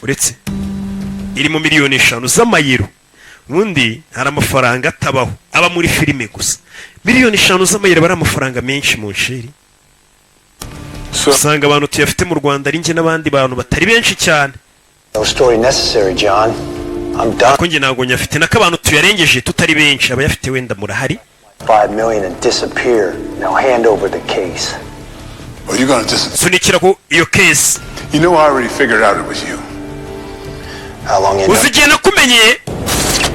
Uretse irimo miliyoni 5 z'amayero. Ubundi hari amafaranga atabaho, aba muri filime gusa. Miliyoni 5 z'amayero aba ari amafaranga menshi mu nsheri. Usanga abantu tuyafite mu Rwanda ari njye n'abandi bantu batari benshi cyane. No story necessary, John. I'm done. Ko njye ntabwo nyafite, nako abantu tuyarengeje tutari benshi. Abayafite wenda murahari. 5 million and disappear. Now hand over the case. Are you gonna just? Sunikira ko iyo case. You know, I already figured out it was you. How long you Uzi igihe nakumenyeye?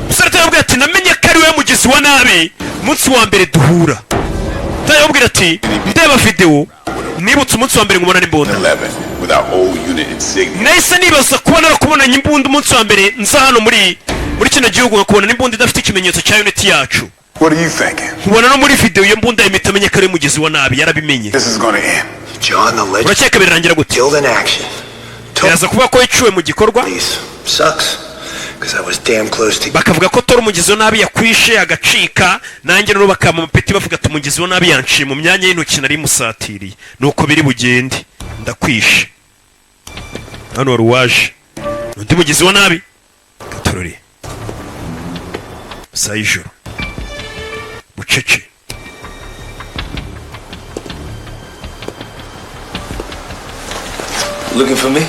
Umusore atarabwira ati namenye ko ari wowe mugizi wa nabi umunsi wa mbere duhura. Atarabwira ati ndeba videwo, nibutse umunsi wa mbere nkubona n'imbunda. 11 with our old unit insignia. Nahise nibaza kuba narakubonanye imbunda umunsi wa mbere nza hano muri Muri kino gihugu nkakubona n'imbunda idafite ikimenyetso cya unit yacu. What are you thinking? Nkubona no muri video iyo mbunda, impita amenya ko ari umugizi wa nabi, yarabimenye. This is gonna end. John, the legend Urakeka birarangira gute? killed in action. Biraza kuvuga ko yiciwe mu gikorwa. Sucks, because I was damn close to Bakavuga ko Tora umugizi wa nabi yakwishe agacika, nanjye noneho bakampa amapeti, bavuga ati umugizi wa nabi yanciye mu myanya y'intoki nari musatiriye. Nuko biri bugende, ndakwishe. Hano wari uwaje undi mugizi wa nabi gatorore saa y'ijoro bucece. Looking for me?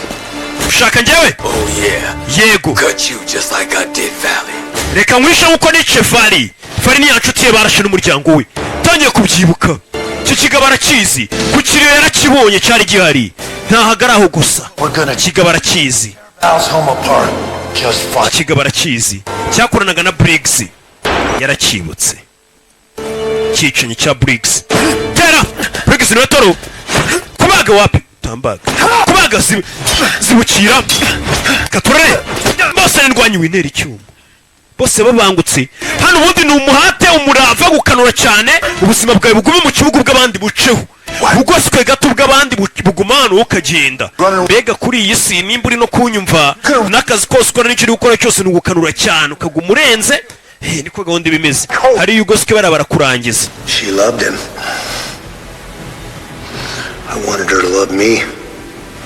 Ushaka njyewe? Oh yeah. Yego. Cut you just like I did Valley. Reka nkwishe nkuko nice Fari. Fari ni ya nshuti ye, barashe n'umuryango we. Tangiye kubyibuka, icyo kigabo arakizi, ku kiriyo yarakibonye, cyari gihari, ntahagara aho gusa. Kigabo arakizi. Al's home apart just fine. Kigabo arakizi, cyakoranaga na Briggs, yarakibutse cyicanyi cya Briggs. Tera Briggs niwe toro kubaga wapi tambaga kubaga zibukira katurare bose ndwanyi wintera icyuma bose babangutse hano. Ubundi ni umuhate, umurava, gukanura cyane, ubuzima bwawe bugume mu kibuga bw'abandi buceho bugoswe gato bw'abandi buguma hano wowe ukagenda. Mbega kuri iyi si, nimba uri no kunyumva, n'akazi kose ukora n'icyo uri gukora cyose ni ugukanura cyane ukaguma urenze. Niko gahunda iba imeze. Hariya ugoswe bariya barakurangiza. She loved him. I wanted her to love me.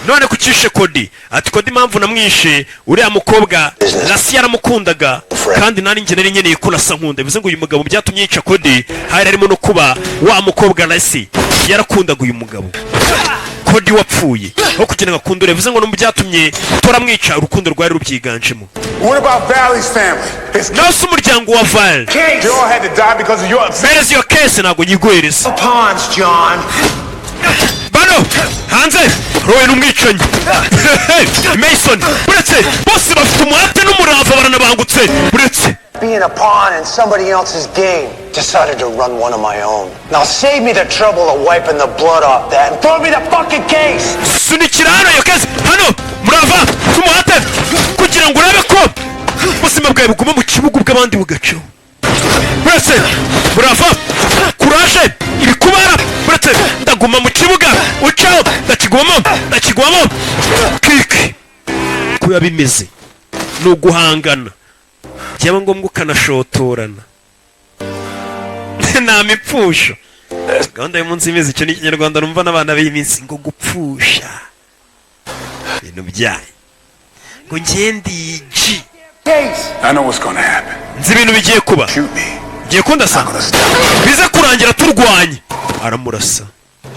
None kucishe Kodi? Ati Kodi impamvu namwishe, uriya mukobwa Lasi yaramukundaga, kandi nari njye nari nkeneye ko Lasi ankunda. Bivuze ngo uyu mugabo byatumye yica Kodi hari harimo no kuba wa mukobwa Lasi yarakundaga uyu mugabo Kodi wapfuye, aho kugira ngo akundure. Bivuze ngo no mu byatumye toramwica, urukundo rwari rubyiganjemo. What about Valley's family? His Nawe se umuryango wa Val? They all had to die because of your Mpereza iyo case, ntabwo nyiguhereza. Pawns, John. Bano hanze rowe n'umwicanyi Mason. Uretse bose bafite umuhate n'umurava, baranabangutse uretse Being a pawn in somebody else's game. Decided to run one of my own. Now save me the trouble of wiping the blood off that and throw me the fucking case! Sunikira hano iyo case hano. Murava n'umuhate kugira ngo urabe ko ubuzima bwawe buguma mu kibuga bw'abandi bugacaho. Uretse murava kuraje ibikubara, uretse ndaguma mu kibuga ucaho, ndakigwamo, ndakigwamo kiki ko biba bimeze ni uguhangana, byaba ngombwa ukanashotorana, nta mipfusho. Gahunda y'umunsi imeze icyo ni Ikinyarwanda numva n'abana b'iyi minsi ngo gupfusha ibintu byayo ngo ngende G. I know what's gonna happen. Nzi ibintu bigiye kuba. Shoot me. Ngiye kundasa, bize kurangira turwanye. Aramurasa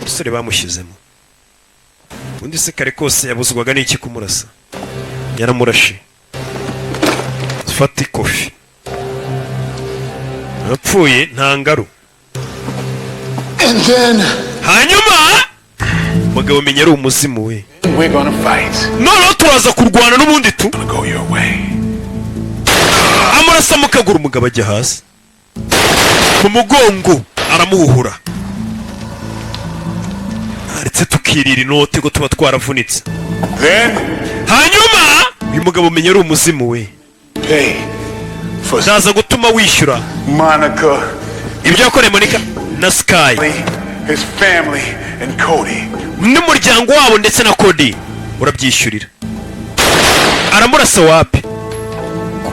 umusore bamushyizemo. Undi se kare kose yabuzwaga n'iki kumurasa? Yaramurashe. Fata ikofi, apfuye nta ngaru. And then Hanyuma umugabo menya ari umuzimu we. We're gonna fight. Noneho turaza kurwana n'ubundi tu. Go your way. Amurasa mu kaguru, umugabo ajya hasi mu mugongo aramuhuhura. Ndetse tukirira inote ko tuba twaravunitse. Then Hanyuma uyu mugabo menya ari umuzimu we. pay for Ndaza gutuma wishyura Monica, ibyo yakoreye Monica na Sky his family, and Cody. n'umuryango wabo ndetse na Cody, urabyishyurira. Aramurasa wapi,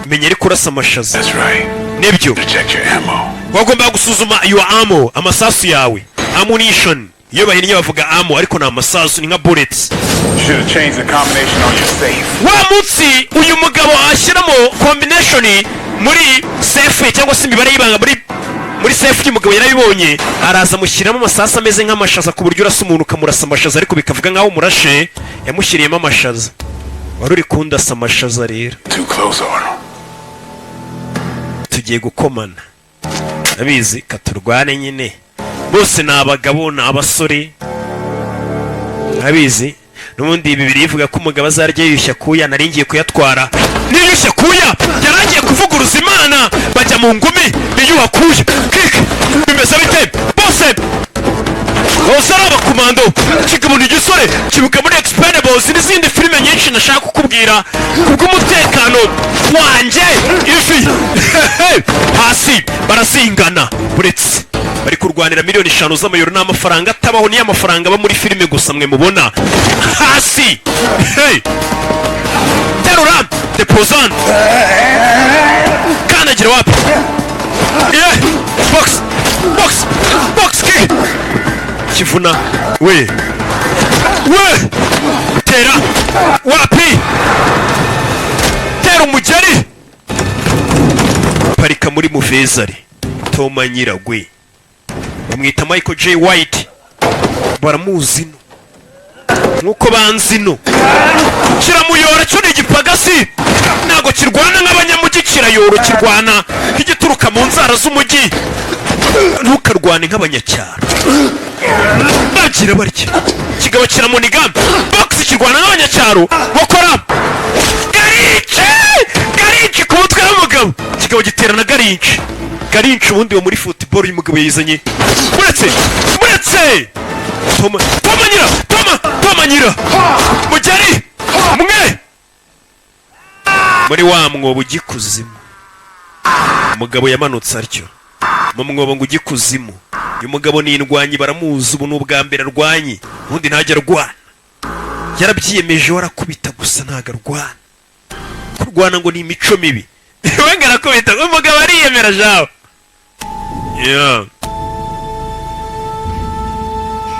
menya ari kurasa amashaza. That's right. Nibyo. Check your ammo. Wagombaga gusuzuma your ammo, amasasu yawe, ammunition. Iyo bahinnye bavuga ammo, ariko ni amasasu, ni nka bullets. You should have changed the combination on your safe. Wa munsi uyu mugabo ashyiramo combination muri safe, cyangwa se imibare y'ibanga muri safe y'umugabo, yarabibonye, araza amushyiramo amasasu ameze nk'amashaza, ku buryo urasa umuntu ukamurasa amashaza ariko bikavuga nk'aho umurashe. Yamushyiriyemo amashaza. Wari uri kundasa amashaza rero. Too close, Arnold. Tugiye gukomana, ndabizi, katurwane nyine. Bose ni abagabo, ni abasore, ndabizi. N'ubundi bibiri ivuga ko umugabo azarya yiyushya kuya. Nari ngiye kuyatwara niyushya kuya, yarangiye kuvuguruza Imana. Bajya mu ngumi, niyuha kuya kike. Bimeze bite bose? Bose ari abakomando. Kigabo ni igisore kibuka muri Expendables n'izindi filime nyinshi nashaka kukubwira kubw'umutekano wanjye. Ifi hasi barazingana, uretse bari kurwanira miliyoni 5 z'amayero. Ni amafaranga atabaho, niyo amafaranga aba muri filime gusa mwe mubona hasi. Hey! Terura depozan, kandagira wapi? Yeah! Box, box, box kick, kivuna we we, tera wapi, tera umugeri, parika muri muvezari. Toma Nyiragwe bamwita Michael J White, baramuzi no nkuko banzi no kiramuyora. Cyo ni igipagasi, ntabwo kirwana nk'abanyamujyi, kirayoro, kirwana nk'igituruka mu nzara z'umujyi. Ntukarwane nk'abanyacyaro, bagira barya kigabo kiramuniga. Box, kirwana nk'abanyacyaro, bakora garinci garinci ku mutwe w'umugabo. Kigabo giterana garinci garinci. Ubundi wo muri football uyu mugabo yizanye. Muretse, muretse, toma, toma nyira, toma, toma nyira mugeri mwe muri wa mwobo ujya ikuzimu. Umugabo yamanutse atyo mu mwobo ngo ujye ikuzimu. Uyu mugabo ni indwanyi, baramuzi. Ubu ni ubwa mbere arwanye, ubundi ntajya arwana. Yarabyiyemeje, warakubita gusa, ntabwo arwana. Kurwana ngo ni imico mibi. We ngo arakubita. Umugabo ariyemera jawe. Yeah.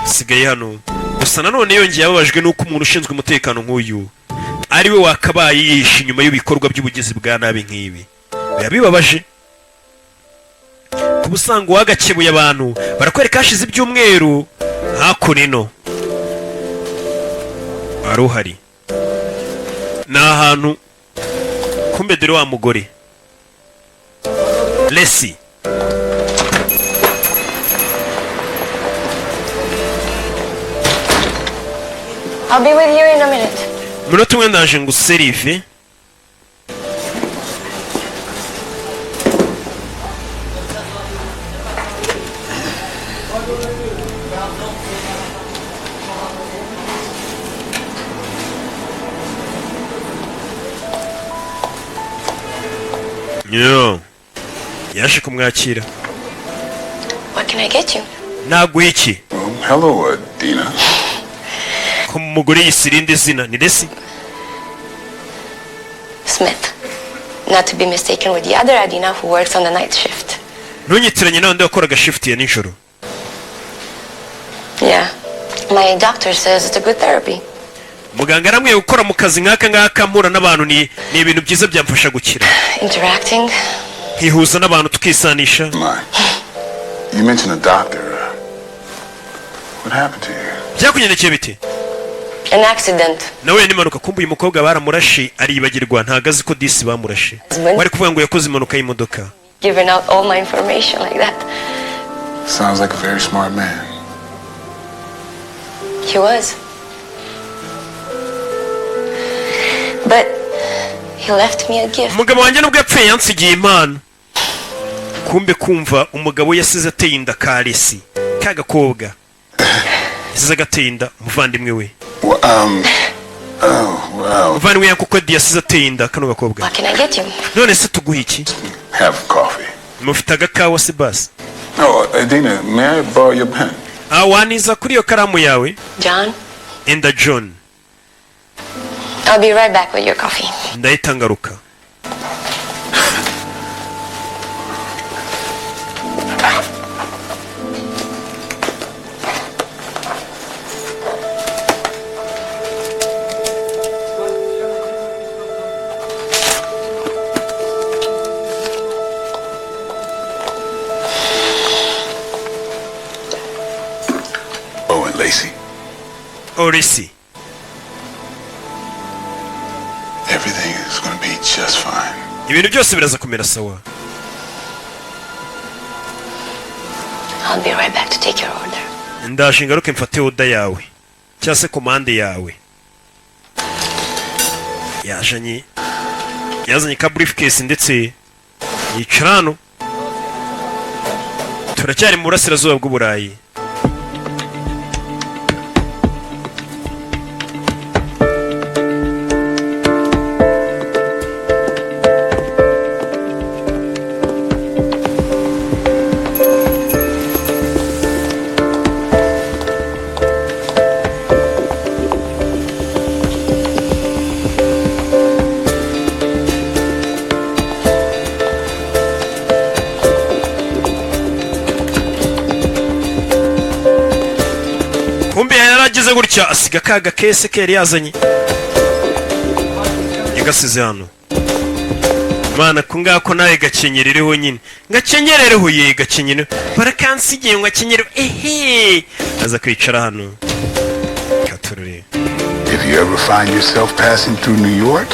Sigaye hano gusa. Nanone yongeye ababajwe n'uko umuntu ushinzwe umutekano nk'uyu ari we wakabaye yihishe inyuma y'ibikorwa by'ubugizi bwa nabi nk'ibi. Biba bibabaje kuba usanga uwagakebuye abantu. Barakwereka hashize ibyumweru. Hakuno ino wari uhari, ni ahantu kumbe dore wa mugore Lesi. I'll be with you in a minute. Umunota umwe ndaje ngo userive. Yo. Yaje kumwakira. What can I get you? Naguha iki? Hello, Dina. Ko umugore yise irindi zina ni Lesi. Smith. Not to be mistaken with the other Adina who works on the night shift. Ntunyitiranye n'abandi wakoraga shift ya nijoro. Yeah. My doctor says it's a good therapy. Muganga aramwiye gukora mu kazi nk'aka ngaka mpura n'abantu ni ibintu byiza, byamfasha gukira. Interacting. Nkihuza n'abantu, tukisanisha. You mentioned a doctor. What happened to you? Byakugendekeye bite? An accident. Nawe n'impanuka. Kumva uyu mukobwa baramurashe aribagirwa, ntago azi ko disi bamurashe. Wari kuvuga ngo yakoze impanuka y'imodoka. Giving out all my information like that. Sounds like a very smart man. He was. But he left me a gift. Umugabo wanjye nubwo yapfuye yansigiye impano. Kumbe kumva umugabo yasize ateye inda karesi ka gakobwa, yasize agateye inda umuvandimwe we. Well, oh, wow. Umuvandimwe kuko yasize ateye inda kano gakobwa. What can I get you? None se tuguhe iki? Have coffee. Mufite agakawa se basi? Oh, Adina, may I borrow your pen? Ah, waniza kuri iyo karamu yawe? John, Enda John. I'll be right back with your coffee. Ndahita ngaruka. Oh, and Lacey, Orisi, everything is going to be just fine. Ibintu byose biraza kumera sawa. I'll be right back to take your order. Ndaje ngaruke mfate order yawe cyangwa se komande yawe. Yajanye, yazanye ka briefcase ndetse yicara hano. Turacyari mu burasirazuba bw'Uburayi. Yagize gutya asiga ka gakese ke yari yazanye, yagasize hano. Mana, ko ngako nawe gakenyerereho nyine, gakenyerereho ye, gakenyere, barakansigiye ngo gakenyere. Ehe, aza kwicara hano katurure. If you ever find yourself passing through New York,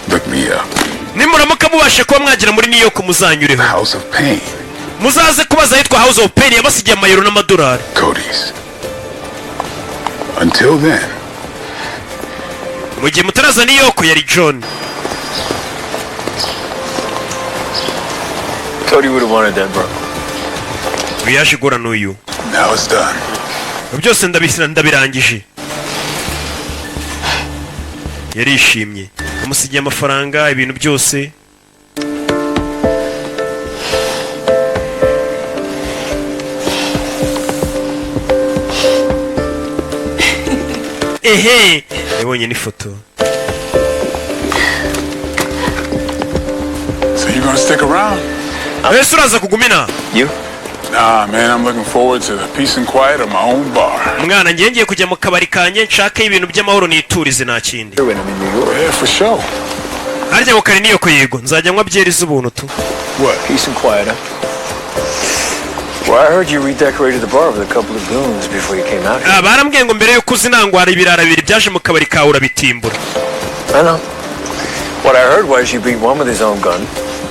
look me up. Nimuramuka mubashe kuba mwagera muri New York, muzanyureho. House of Pain. Muzaze kubaza ahitwa House of Pain, yabasigiye amayero n'amadolari. Cody's. Until then, Mu gihe mutaraza New York, yari John. Cody would have wanted that, bro. Uyu yaje guhura n'uyu. Now it's done. Byose ndabisira, ndabirangije. Yarishimye, amusigiye amafaranga, ibintu byose. Ehe, yabonye n'ifoto. So you gonna stick around? Ese uraza kugumina? You? Nah, man, I'm looking forward to the peace and quiet of my own bar. Mwana, ngiye kujya mu kabari kanjye, nshake ibintu by'amahoro, niturize, nta kindi. Yeah, for sure. Harya ngo kare niyo ko? Yego, nzajya nywa byeri z'ubuntu tu. What? Peace and quiet, huh? Well, I heard you redecorated the bar with a couple of goons before you came out here. Ah, barambwiye ngo mbere yuko uzi nangwara ibirara bibiri byaje mu kabari kawe urabitimbura. I know. What I heard was you beat one with his own gun,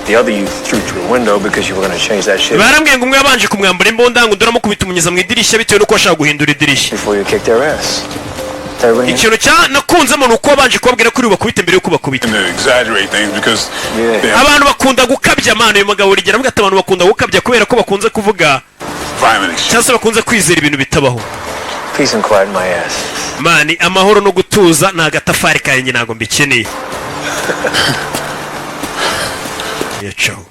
the other you threw through a window because you were going to change that shit Barambwiye ngo umwe yabanje kumwambura imbunda, ngo undi uramukubita umunyuza mu idirishya bitewe n'uko washaka guhindura idirishya. before you kicked their ass. Did everybody hear? Ikintu cya nakunzemo ni uko wabanje kubabwira ko uri bubakubite mbere y'uko bakubita. And to exaggerate things because they have Abantu bakunda gukabya, mwana. Uyu mugabo urigera avuga ati abantu bakunda gukabya kubera ko bakunze kuvuga violent exchange. cyangwa se bakunze kwizera ibintu bitabaho. Peace and quiet in my ass. Man, amahoro no gutuza ni agatafari kanjye, ntabwo mbikeneye. Yacaho.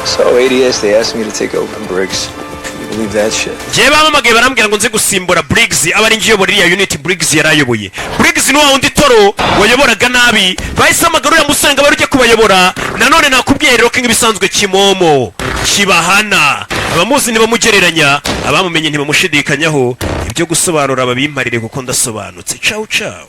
So ADS, they asked me to take over Briggs. Can you believe that shit? Njyewe bampamagaye barambwira ngo nze gusimbura Briggs, aba ari njye uyobora iriya unit Briggs yari ayoboye. Briggs ni wa wundi toro wayoboraga nabi, bahise hamagara uriya musore ngo abe ari ujye kubayobora. Nanone nakubwiye rero ko nk'ibisanzwe kimomo kibahana, abamuzi ntibamugereranya, abamumenye ntibamushidikanyaho. Ibyo gusobanura babimparire kuko ndasobanutse. Cawu cawu.